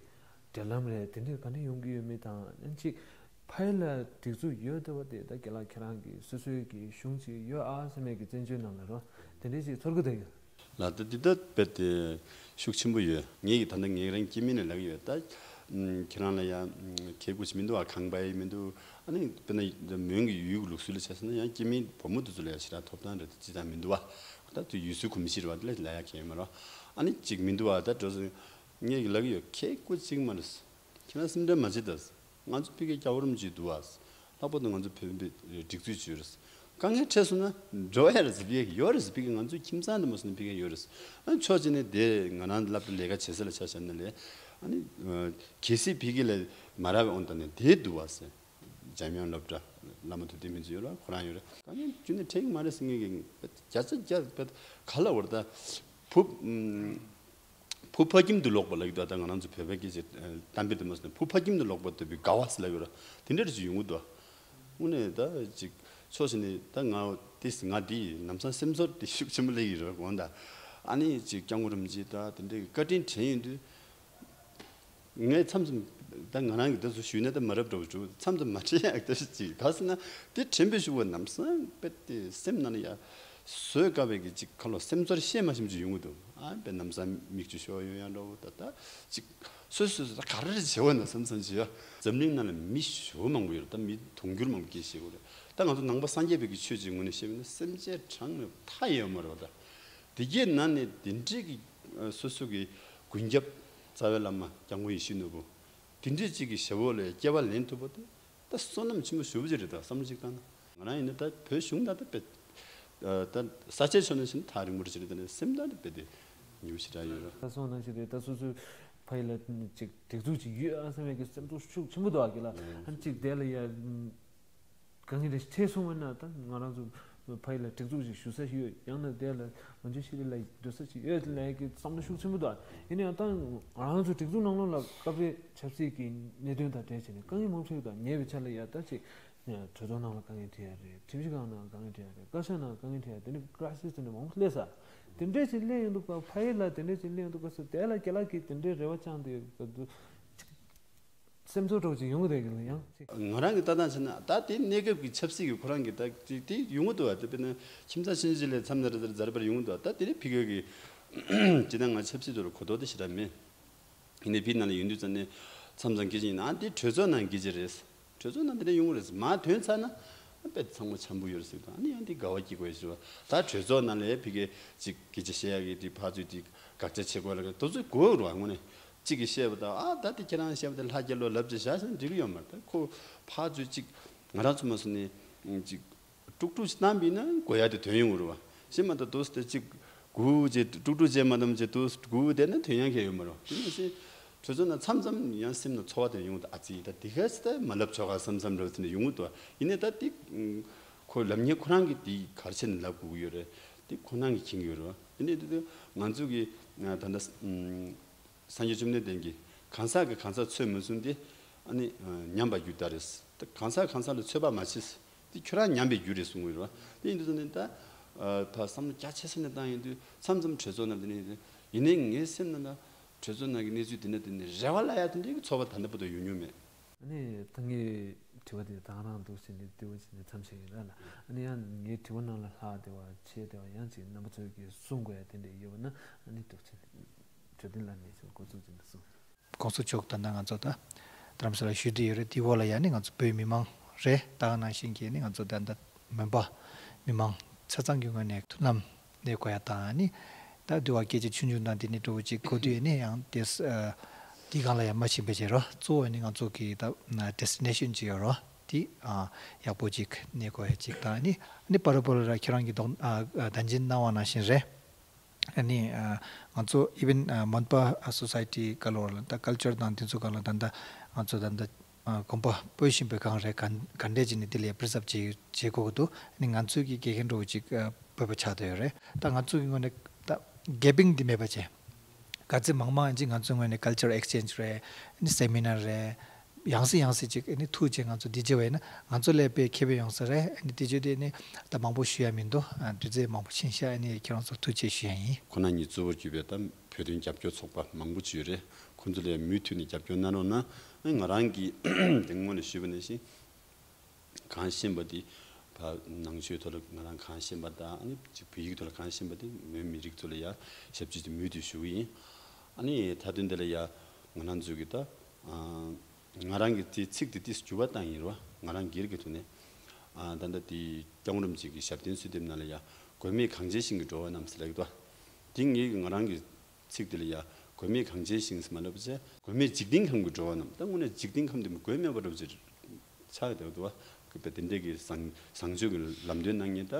འབྲེལ་ལམ་རེད་དེ་འདྲས་ག་འདྲས་ཡོང་གི་ཡོད་མེད་དང་ཡང་ཅིག་ཕ་ཡུལ་ལ་སྒྲིག་འཛུགས་ཡོད་བསྡད་པ་དེ་ད་རྒན་ལགས་ཁྱེད་རང་གི་སོ་སོའི་གི་གཞུང་ཅིག་ཡོད་ཨ་བསམ་ཡས་གི་བཙན་བྱོལ་ནང་ལ་རོ་དེ་འདྲས་ཅིག་ཚོར་གི་འདུག་ག་ལགས། ད་འདི་ལྟ་དཔེ་དེ་ཤུགས་ཆེན་པོ་ཡོད། ངེད་ཀྱི་ད་ལྟ་ངེད་རང་སྐྱེ་དམན་ནས་ལབ་ཀྱི་ཡོད། ད་ ཁྱེད་རང་ལ་ཡང་ཁེ་གུ་ཅི་མི་འདུག་བ། ཁང་པ་ཡི་མི་འདུག་ཨ་ནི་དཔེར་ན་མོན་གྱི་ཡུལ་གྱི་ལུགས་སྲོལ་ལ་ཆ་བཞག་ན་ཡང་སྐྱེ་དམན་བུ་མོ་དེ་ཚོ་ལ་ཡང་ཞེ་དྲག་ཐོབ་ཐང་རེད་ཅི་ཙམ་མི་འདུག་བ། ད་དུ་ཡུལ་སྲོལ་གོམས་གཤིས་རེད་བ། དེ་ལ་ལ་ཡ་ཁེ་མ་རེད་བ། ཨ་ནི་ཅིག་མི་འདུག་བ། ད་འགྲོ་སོང་ངས་ཀྱི་ལབ་ཀྱི་ཡོད། ཁེ་གུ་ཅིག་མ་རེད། ཁྱེད་རང་སེམས་ཁྲལ་མ་བྱེད་ད། ང་ཚོ་ཕ་གིའི་སྐྱ་བོ་རིམ་གྱིས་འདུག་བ། ལྷག་པར་དུ་ང་ཚོ་བོད་པའི་སྒྲིག་འཛུགས་ཅིག་ཡོད་རེད། དཀའ་ངལ་འཕྲད་སོང་ན་འགྲོ་ཡ་རེད་ཟེར། ཕ་གི་ཡོད་རེད་ཟེར། ཕ་གི་ང་ཚོའི་ཁྱིམ་ཚང་དུ་མ་སོང་ན་ཕ་གི་ཡོད་རེད། ཨ་ཕྱོགས་གཅིག་ནས་དེ་ང་རང་སློབ་གྲྭ་ལས་ཀ་བྱེད་ས་ལ་ཆ་བཞག་ན་ལས། ཨ་ནི་གལ་སྲིད་ཕ་གི་ལ་མ་རག་པའི་དབང་དུ་ནས་དེ་འདུག་བ་ཟེར། འཇམ་དབྱངས་སློབ་གྲྭ་བླ་མ་ཐུབ་བསྟན་ཕུན་ཚོགས་ཡོད་ར། ཁོ་རང་ཡོད་ར། དཀའ་ངལ་རྒྱུན་ནས་འཕྲད་ཀྱི་མ་རེད་ཟེར། ངས་ཀྱི་བརྒྱ་ཆ་བརྒྱ་བརྒྱ་ག་ལ་བར་ད་བུ། བུ་ཕ་ཁྱིམ་དུ་ལོག་པ་ལབ་ཀྱི་འདུག་ད་ང་རང་ཚོ་བོད་པའི་སྐད་ཆ་གཏམ་དཔེ་དུ་མ་སོང་ན་བུ་ཕ་ཁྱིམ་དུ་ལོག་པ་ལྟ་བུའི་དགའ་བ་ཟེར་ལབ་ཡོད་ར། དེ་འདྲ་ཅིག་ཡོང་གི་འདུག་དངོས་གནས་ད་ཅིག་ཕྱོགས་གཅིག་ནས་ད་ང་དེ་ང་འདི་ལམ་སང་སེམས་ཚོར་དེ་ཤུགས་ཆེན་པོ་སླེབས་ཀྱི་རེད་དགོངས་དག་ཨ་ནི་ཅིག་སྐྱབས་མགོན་རིན་པོ་ཆེ་ད་དེ་འདྲའི་བཀའ་དྲིན་དྲན་ཡོང་དུས། ངས་མཚམས་མཚམས་ད་ང་རང་གི་འདི་ཚོ་ཞུས་ན་ད་མ་རབས་འདྲ་བོ་བྱུང་། མཚམས་མཚམས་མ་དྲན་ཡག་འདྲ་ཞིག་ཅིག་ག་ཟེར་ན་དེ་དྲན་པའི་ཤུགས་པ་ནམ་སང་དཔེ་དེ་སེམས་ནང་ལ་ཡ་བཟོད་དཀའ་བའི་གི་ཅིག་ཁ་ལོ་སེམས་ཚོར་བཤད་མ་ཤེས་ཅིག་ཡོང་གི་འདུག་ཨ་དཔེ་ནམ་སང་མིག་ཆུ་ཤོར་ཡོང་ཡ་འདྲ་བོ། ད་ད་ཅིག་སོ་སོ་སོ་ད་ག་རེ་རེ་བྱེད་འོ་ན་བསམ་བསམ་བྱེད་ཡ། འཛམ་གླིང་ནང་ལ་མི་ཞེ་པོ་མང་པོ་ཡོད་རེད། ད་མི་དུང་ཕྱུར་མང་པོ་སྐད་བཤད་གོ་རེད། ད་ང་ཚོ་ནང་པ་སངས་རྒྱས་པའི་གི་ཆོས་ཀྱི་ངོས་ནས་བཤད་པ་ཡིན་ན་སེམས་ཅན་གྲངས་མེད་པ་མཐའ་ཡས་ཡོད་མ་རེད་བ། ད་དེ་གའི་ནང་ནས་དེ་འདྲའི་གི་སོ་སོ་གི་མགོན་སྐྱབས་རྩ་བའི་བླ་མ་སྐྱབས་མགོན་ཡིད་བཞིན་ནོར་བུ། དེ་འདྲའི་གཅིག་གི་ཞབས་འོག་ལ་སྐྱེ་བ་ལེན་ཐུབ་པ་དེ་ད་བསོད་ནམས་ཆེན་པོ་ཞེ་པོ་ཅིག་རེད། ད་བསམ་བློ་ཅིག་བཏང་ན་ང་རང་ཡིན་ན་ད་བོད་གཞུང་ད་ད་དཔེ་ད་ས་ཆའི་ཕྱོགས་ནས་ཕྱིན་ཐག་རིང་པོ་རེད་ཅེས་ད་ནས་སེམས་ད་ད་དཔེ་དེ་ཉེ་པོ་ཞེ་དྲག་ཡོད་རེད། ད་སོང་ནང་བཞིན་རེད། ད་སོ་སོའི་ཕ་ཡུལ་ལ་ཅིག་སྒྲིག་འཛུགས་ཅིག་ཡོད་ཨ་བསམ་པའི་གི་སེམས་ཚོར་ཤུགས་ཆེན་པོ་འདུག་ཨ་གི་ལ་ཨ་ཅིག་དེ་ལ་ཡ། དཀའ་ངལ་རེ་འཕྲད་སོང་བ་ན་ད་ང་རང་ཚོ་ཕ་ཡུལ་ལ་སྒྲིག་འཛུགས་ཤིག་ཞུ་ས་ཞིག་ཡོད། ཡང་ན་དེ་ལ་ང་ཚོའི་ཤི་རི་ལ་སྡོད་ས་ཞིག་ཡོད་ལབ་ཀྱི་བསམ་བློ་ཤུགས་ཆེན་པོ་འདུག་ཡིན་ན་ཡང་ད་ང་རང་ཚོ་སྒྲིག་འཛུགས་ནང་ལོགས་ལ་སྐབས་རེ་ཆབ་སྲིད་ཀྱི་གནད་དོན་དང་འབྲེལ་བྱས་ནས་དཀའ་ངལ་མང་པོ་འཕྲད་ཀྱི་འདུག་ཉེ་བའི་ཆར་ལ་ཡ་ད་ཅིག་གྲོས་ཚོགས་ནང་ལ་དཀའ་ངལ་འཕྲད་ཡ་རེད། ཁྲིམས་ཞིབ་ཁང་ནང་དཀའ་ངལ་འཕྲད་ཡ་རེད། བཀའ་ཤག་ནང་དཀའ་ངལ་འཕྲད་ཡ་རེད། དཀའ་ཤག་ནང་དཀའ་ངལ་འཕྲད་ཡ་དེ་འདྲའི་སྐྲག་སེ་དེ་འདྲ་མང་པོ་སླེབས་ས། དེ་འདྲའི་ཅིག་སླེབས་ཡོང་དུས་སྐབས་ཕ་ཡུལ་ལ་དེ་འདྲའི་ཅིག་སླེབས་ཡོང་དུས་སྐབས་སུ་དེ་ལ་རྒན་ལགས་ཀྱིས་དེ་འདྲའི་རེ་བ་བཅངས་ཏེ་ཡོད་སྐབས་སུ། སེམས་ཚོར་འདྲ་བོ་ཅིག་ཡོང་གི་རེད་ཀྱི་ལ་ཡང་། ང་རང་གི་ལྟ་སྟངས་བྱས་ན་ད་དེ་གནས་སྐབས་ཀྱི་ཆབ་སྲིད་ཀྱི་ཁོ་རང་གི་ད་དེ་དེ་ཡོང་གི་འདུག་བ། དེ་དཔེར་ན་ཁྱིམ་ཚང་ཆུང་ཆུང་ལས་མཚམས་ནས་རེ་རེ་རེ་བར་ཡོང་གི་འདུག་བ། ད་དེ་རིང་ཕ་གི་གི་ཅི་ད་ང་ཆབ་སྲིད་ཐོག་ལ་གོ་རྟོགས་དེ་ཞེ་དྲག་མེད། ཡིན་ནའི་ཕ་གི་ནང་ལ་ཡོང་དུས་ཙམ་ནས་མཚམས་མཚམས་སྐད་ཆ་ཡིན་ན་ཨ་དེ་གྲོས་ཚོགས་ནང་སྐད་ཆ་རེད། གྲོས་ཚོགས་ནང་དེ་འདྲ་ཡོང་གི་རེད། མར་ཐོན་ཚར་ན་ཨ་དཔེ་ཚང་མ་འཆམ་པོ་ཡོད་རེད་ཟེར་གི་འདུག་ཨ་ནི་ཡང་དེ་དགའ་བ་སྐྱེ་དགོས་ཡ་ཞིག་རེད་བ། ད་གྲོས་ཚོགས་ནང་ལ་ཕ་གི་ཅིག་སྐད་ཆ་བཤད་ཡ་གི་དེ་ཕར་ཚུར་དེ་དགག་བྱ་བྱེད་དགོས་ལ་དེ་ཚོ་དགོས་རེད་བ། དངོས་གནས། གཅིག་གིས་བཤད་པ་དང་ཨ་ད་དེ་ཁྱེད་རང་བཤད་པ་དེ་ལྷ་རྒྱལ་ལོ་ལབ་ཅིག་བཞག་ཟེར་ན་འགྲིག་གི་ཡོད་མ་རེད། ད་ཁོ་ཕར་ཚུར་གཅིག་ང་རང་ཚོ་མ་སོང་ནས་གཅིག་དཀྲུག་དཀྲུག་ཅིག་བཏང་པ་ཡིན་ན་གོ་ཡ་དེ་ཐོན་ཡོང་གི་རེད་བ། གཞན་མ་གཏོགས་དུས་དེ་གཅིག་སྒུག་བྱས་དཀྲུག་དཀྲུག་བྱས་མ་བཏང་བྱས་དུས་སྒུག་བསྡད་ན་ཐོན་ཡ་གང་ཡང་ཡོད་མ་རེད་བ། དེ་ནང་བཞིན་གྲོས་ཚོགས་ནང་མཚམས་མཚམས་ཡང་སེམས་ནང་ཚོར་བ་དེ་ཡོང་གི་འདུག་ཨ་ཙི་ད་དེ་ག་ཚོད་ད་མ་ལབ་ཆོག་ག་བསམ་བསམ་འདྲ་བོ་དེ་འདྲ་ཡོང་གི་འདུག་ཡིན་ནའི་ད་དེ་ཁོ་ལབ་མཁན་ཁོ་རང་གིས་དེ་ག་རེ་བྱས་ནས་ལབ་དགོས་ཀྱི་ཡོད་རེད། དེ་ཁོ་རང་གིས་མཁྱེན་གྱི་ཡོད་རེད་བ། དེ་ནས་དེ་དུས་ང་ཚོ་གི་ད་ལྟ་སངས་རྒྱས་བཅོམ་ལྡན་འདས་ཀྱིས་གང་ཟག་གིས་གང་ཟག་འཚོལ་མི་ཚུགས་ཏེ་ཨ་ནི་ཉམས་པར་གྱུར་ཏོ་རེད། དེ་གང་ཟག་གང་ཟག་ལ་འཚོལ་བ་མ་བྱེད། དེ་ཁྱོད་རང་ཉམས་པར་གྱུར་རེད་གསུང་གི་ཡོད་རེད་བ། དེ་ཡིན་དུས་ཙམ་ནས་ད་ད་བསམ་བློ་རྒྱ་ཆེ་ས་ནས་བཏང་ཡོང་དུས་མཚམས་མཚམས་གྲོས་ཚོགས་ནང་དེ་ནས་ཡིན་ནའི་ངའི་སེམས་ནང་ལ་གྲོས་ཚོགས་ནང་གི་གནས་ཚུལ་དེ་འདྲ་དེ་ནས་རེ་བ་ལ་ཡ་དེ་འདྲའི་གི་ཚོར་བ་ད་ལྟ་བར་དུ་ཡོང་མྱོང་མེད། ཨ་ནི་ད་ངའི་དྲི་བ་དེ་ད་ག་རང་འདུག་ཟེར་ནས་དེ་བ་བྱས་ནས་མཚམས་བཞག་ཡིན་ལ་ལ། ཨ་ནི་ཡང་ངའི་དྲི་བ་ནང་ལ་ལྷག་བསྡད་པ་ཆེ་བསྡད་པ་ཡང་ཅིག་རྣམ་པ་ཚོས་ཀྱིས་གསུང་དགོས་ཡ་དེ་འདྲ་ཡོད་པ་ན་ཨ་ནི་འདུག་ཟེར་ནས་འཕྲོད་བསྟེན་ལ་ནས་ཅིག་འགོ་འཛུགས་ཀྱི་འདུག་གསུངས། གོང་ས་མཆོག་ད་ལྟ་ང་ཚོ་ད་རྡ་རམ་ས་ལ་བཞུགས་བསྡད་ཡོད་རེད། དེའི་འོག་ལ་ཡ་ནི་ང་ཚོ་བོད་མི་མང་རེད། ད་ག་ནང་བཞིན་གྱི་ནི་ང་ཚོ་ད་ལྟ་མོན་པ་མི་མང་ཆ་ཚང་གི་ངོས་ནས་ཐུགས་ལམ་ནས་གོ་ཡ་དང་ནི་ད་དུ་བ་སྐད་ཆ་ཆུང་ཆུང་དང་དེ་ནི་འགྲོ་བོ་ཅིག་གོ་དུས་ནི་ཡང་དེ་དེའི་སྒང་ལ་ཡང་མ་ཕྱིན་པའི་བྱེད་རོགས། གཙོ་བོ་ནི་ང་ཚོ་གི་ད་ཌེ་སི་ཊི་ནེ་ཤན་ཅིག་ཡོད་རོགས། དེ་ཡག་པོ་ཅིག་གནས་དགོས་ཡ་ཅིག་དང་ནི་ནི་པ་ར་པ་ར་ཁྱེད་རང་གི་དོགས་བདེན་འཛིན་གནང་བ་ནང་བཞིན་རེད། ཨ་ནི་ང་ཚོ་ཨི་ཝེན་མོན་པ་སོ་སའི་ཊི་སྒང་ལ་ད་ཀལ་ཅར་དང་དེ་ཚོ་སྒང་ལ་ད་ད་ང་ཚོ་ད་ད་གོམ་པ་སྤོས་བཞིན་པའི་སྒང་རེད། ག་ག་འདྲས་ཅིག་ནི་དེ་ལ་པི་རི་སརབ་བྱེད་བྱེད་དགོས་ཀྱི་འདུག་ཨ་ནི་ང་ཚོའི་གི་དགེ་རྒན་འདྲ་བོ་ཅིག་བོད་པ་ཆགས་བསྡད་ཡོད་རེད། ད་ང་ཚོ་གི་ངོས་ནས་ད་གེ་པིང་འདི་མེད་པ་བྱས། ག་ཚོད་མང་མང་ཅིག་ང་ཚོའི་ངོས་ནས་ཀལ་ཅར་ཨེག་སི་ཅེན་ཇི་རེད། ཨ་ནི་སེ་མི་ནར་རེད། ཡང་སེ་ཡང་སེ་ཅིག་ཨ་ནི་ཐུགས་རྗེ་ང་ཚོ་འདི་བྱས་པ་ཡིན་ན་ང་ཚོ་ལ་དཔེ་ཁེ་ཕན་ཡོང་ས་རེད། ཨ་ནི་དེ་བརྗོད་དེ་ཨ་ནི་ད་མང་པོ་ཞུ་ཡ་མི་འདུག་ཨ་དུས་ཚོད་མང་པོ་ཕྱིན་ཤག་ཨ་ནི་ཁྱེད་རང་ཚོར་ཐུགས་རྗེ་ཆེ་ཞུ་ཡ་ཡིན། ཁོ་ན་ཉིད་གཙོ་བོར་གྱུར་པའི་ད་བོད་དོན་རྒྱབ་སྐྱོར་ཚོགས་པ་མང་པོ་ཅིག་ཡོད་རེད། ཁོང་ཚོ་ལ་མུ་མཐུད་ནས་རྒྱབ་སྐྱོར་གནང་རོགས་གནང་། ཨ་ནི་ང་རང་གིས་དེ་སྔོན་ལ་ཞུས་པ་ནང་བཞིན། གང་ཤེས་པ་དེ་ཕར་ནང་ཆོས་ཐོག་ལ་ང་རང་གང་ཤེས་པ་དང་ཨ་ནི་ཅིག་བོད་ཡིག་ཐོག་ལ་གང་ཤེས་པ་དེ་མོན་མི་རིགས་ཚོ་ལ་ཡ་ཞབས་ཕྱི་དེ་མུ་མཐུད་ཞུ་གི་ཡིན། ཨ་ནི་མཐའ་དོན་དེ་ལ་ཡ་ང་རང་ཚོ་གི་ད་ ང་རང་གི་དེ་ཚིག་དེ་ཏིས་འགྱུར་བ་བཏང་ཡིན་རོ། ང་རང་སྒེར་གྱི་ཐོག་ནས། ད་ལྟ་དེ་སྐྱབས་མགོན་རིན་པོ་ཆེ་གི་ཞབས་བརྟན་གསོལ་འདེབས་ནང་ལ་ཡ། མགོན་མེད་གངས་ཅན་ཞིང་གི་འགྲོ་བ་རྣམས་ཟེར་ལབ་ཀྱི་འདུག་དེ་ངེད་ཀྱི་ང་རང་གི་ཚིག་དེ་ལ་ཡ། མགོན་མེད་གངས་ཅན་ཞིང་ཟེར་མ་ལབ་བྱས། མགོན་མེད་འཇིག་རྟེན་ཁམས་ཀྱི་འགྲོ་བ་རྣམས། ད་དངོས་གནས་འཇིག་རྟེན་ཁམས་དེ་མགོན་མེད་པ་འདྲ་བོ་ཅིག་ཆགས་ཀྱི་འདུག་བ། གི་དེ་འདྲའི་གི་བཟང་བཟང་སྤྱོད་ཀྱི་ལམ་སྟོན་གནང་མཁན་ད་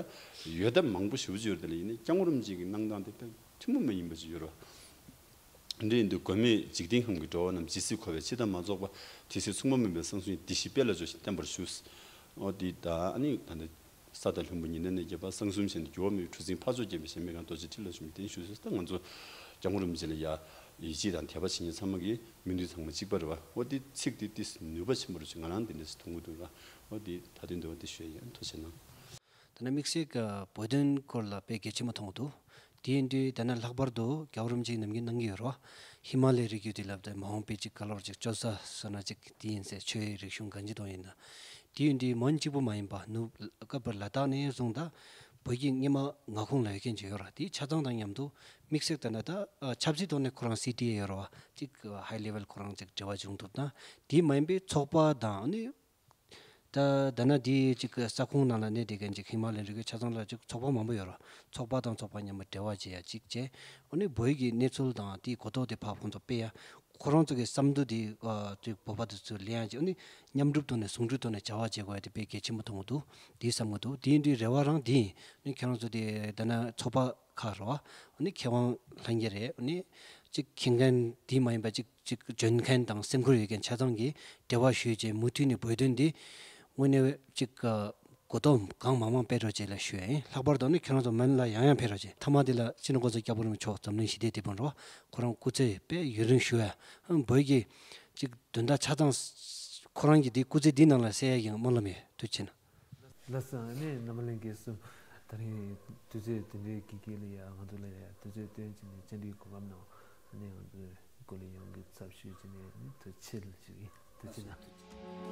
ཡོད་སྟབས་མང་པོ་ཞེ་པོ་ཅིག་ཡོད་རེད། དེ་ལ་ཡིན་ནའི་སྐྱབས་མགོན་རིན་པོ་ཆེ་གི་གནང་སྟངས་དེ་ད་ཐུན་མོང་མ་ཡིན་པ་ཅིག་ཡོད་རེད་བ། འདི་ཡིན་དུས་མགོན་མེད་འཇིག་རྟེན་ཁམས་ཀྱི་འགྲོ་བ་རྣམས། ཇི་སྲིད་འཁོར་བའི་འཆི་བདག་མ་རྫོགས་པ། དེ་སྲིད་མཚུངས་པ་མེད་པའི་གསང་གསུམ་ཡིན། འདི་ཞེས་དཔེ་ལ་འཇོག་ཅིང་བསྟན་པར་ཞུ། འོ་འདི་ད་ཨ་ནི་ད་ནི་ས་དང་ལྷུན་པོ་ཉི་ཟླ་གནས་བརྒྱད་པ། གསང་གསུམ་གཞན་དུ་འགྱུར་བ་མེད་པའི། གྲུ་གཟིངས་འཕགས་མཆོག་རྒྱལ་པོའི་གཞལ་མེད་ཁང་། རྡོ་རྗེ་ཁྲི་ལ་བཞུགས་མི་བརྟན་བཞུགས་ཟེར། ད་ང་ཚོ་སྐྱབས་མགོན་རིན་པོ་ཆེ་ལ་ཡ་ཡིད་ཆེས་དང་དད་པ་བྱེད་མཁན་ཚང་མ་གི་སྨོན་འདུན་ཚང་མ་གཅིག་པ་རེད་བ། འོ་འདི་ཚིག་འདི་ཏིས་ནུས་པ་ཆེན་པོ་རེད་ཅེས་ང་རང་འདི་འདྲ་ཞིག་མཐོང་གི་འདུག་ར། འོ་འདི་ད་དོན་འདི་འོ་འདི་ཞུ་ཡ་ཡིན། ཐུགས་རྗེ་གནང་། ད་ནི་དམིགས་བསལ་གྱི་བོད་དོན་སྐོར་ལ་དཔེ་གལ་ཆེན་པོ་མཐོང་གི་འདུག་དེ་ཡིན་དུས་ད་ནི་ལྷག་པར་དུ་རྒྱལ་བ་རིན་པོ་ཆེས་ནམ་རྒྱུན་གནང་གི་ཡོད་རེད་བ། ཧི་མ་ལའི་རི་རྒྱུད་དེ་ལབ་དེ་མ་འོངས་པའི་ཅིག་ག་ལོར་ཅིག་བཅོལ་ས་བཟོ་ན་ཅིག་དེ་ཡིན་ཟེར། ཆོས་རིག་གཞུང་གང་ཅི་དང་ཡིན་ན། དེ་ཡིན་དུས་མོན་གཅིག་པུ་མ་ཡིན་པ་ནུབ་སྐབས་ལ་དྭགས་ནས་བཟུང་ད་བོད་ཀྱི་སྔོན་མ་མངའ་ཁོངས་ལ་ཡོད་མཁན་ཅིག་ཡོད་རེད། དེའི་ཆ་ཚང་དང་མཉམ་དུ་དམིགས་བསལ་ད་ནི་ད་ཆབ་སྲིད་ཐོག་ནས་ཁོ་རང་སི་ཊི་ཨེ་ཡོད་རེད་བ། ཅིག་ཧའི་ལེ་ཝལ་ཁོ་རང་ཅིག་འབྲེལ་བ་བྱུང་ཐུབ་ན། དེ་མ་ཡིན་པའི་ཚོགས་པ་དང་ནི། ད་ད་ནི་དེའི་ཅིག་ས་ཁོངས་ནང་ལ་གནས་བསྡད་མཁན་ཅིག་ཧི་མ་ལ་ཡའི་རི་རྒྱུད་ཆ་ཚང་ལ་ཅིག་ཚོགས་པ་མང་པོ་ཡོད་རེད། ཚོགས་པ་དང་ཚོགས་པ་མཉམ་པོ་འབྲེལ་བ་བྱེད་ཡ་ཅིག་བྱས། ཨ་ནི་བོད་ཀྱི་གནས་ཚུལ་དང་དེའི་གོ་རྟོགས་དེ་ཕར་ཁོང་ཚོ་སྤེལ་ཡ། ཁོ་རང་ཚོ་གི་བསམ་འདུན་དེ་ཨ་ཅིག་བོད་པ་དེ་ཚོ་ལེན་ཡ་ཅིག་ཨ་ནི་མཉམ་སྒྲུབ་ཐོག་ནས་ཟུང་འབྲེལ་ཐོག་ནས་བྱ་བ་བྱེད་དགོས་ཡ་དེ་དཔེ་གལ་ཆེན་པོ་མཐོང་གི་འདུག་དེ་བསམ་གི་འདུག་དེ་ཡིན་དུས་རེ་བ་རང་དེ་ཡིན། ཨ་ནི་ཁྱེད་རང་ཚོ་དེ་ད་ནི་ཚོགས་པ་ཁག་རེད་བ། ཨ་ནི་མཁས་དབང་ལྷན་རྒྱས་རེད། ཨ་ནི་ཅིག་མཁྱེན་མཁན་དེ་མ་ཡིན་པ་ཅིག་ཅིག་འཇོན་མཁན་དང་སེམས་ཁུར་ཡོད་མཁན་ཆ་ཚང་གིས་འབྲེལ་བ་ཞུས་བྱས་མུ་མཐུད་ནས་བོད་དོན་འདི་དངོས་གནས་ཅིག་གོ་རྟོགས་གང་མང་མང་སྤེལ་རོགས་བྱེད་ལ་ཞུ་ཡ་ཡིན། ལྷག་པར་དུ་ནི་ཁྱེད་རང་ཚོ་མོན་ལ་ཡང་ཡང་ཕེབས་རོགས་བྱེད། མཐའ་མ་དེ་ལ་སྤྱི་ནོར་གོང་ས་སྐྱབས་མགོན་རིན་པོ་ཆེ་མཆོག་འཛམ་གླིང་ཞི་བདེའི་དེད་དཔོན་རེད་བ། ཁོ་རང་སྐུ་ཚེ་དཔེ་ཡུན་རིང་བཞུགས་ཡ། བོད་ཀྱི་ཅིག་དོན་དག་ཆ་ཚང་ཁོ་རང་གི་དེ་སྐུ་ཚེ་འདི་ནང་ལ་གསལ་ཡ་ཡིན་སྨོན་ལམ་ཡོད། ཐུགས་རྗེ་ཆེ་གནང་། ལགས་སོ། ཨ་ནི་རྣམ་པ་ལྷན་རྒྱས་གསུམ། ད་རིང་དུས་ཚོད་དེ་འདྲའི་དཀྱིལ་དཀྱིལ་ལ་ཡ་ང་ཚོ་ལ་ཡ་དུས་ཚོད་བཏོན་བྱས་ནས་བཅར་འདྲིའི་གོ་སྐབས་གནང་། ཨ་ནི་ང་ཚོའི་སྐུ་ལས་ཡོངས་ཀྱི་ཚབ་ཞུས་བྱས་ནས་ཨ་ནི་ཐུགས་རྗེ་ཆེ་ཞུ་གི་ཡིན། ཐུགས་རྗེ་གནང་།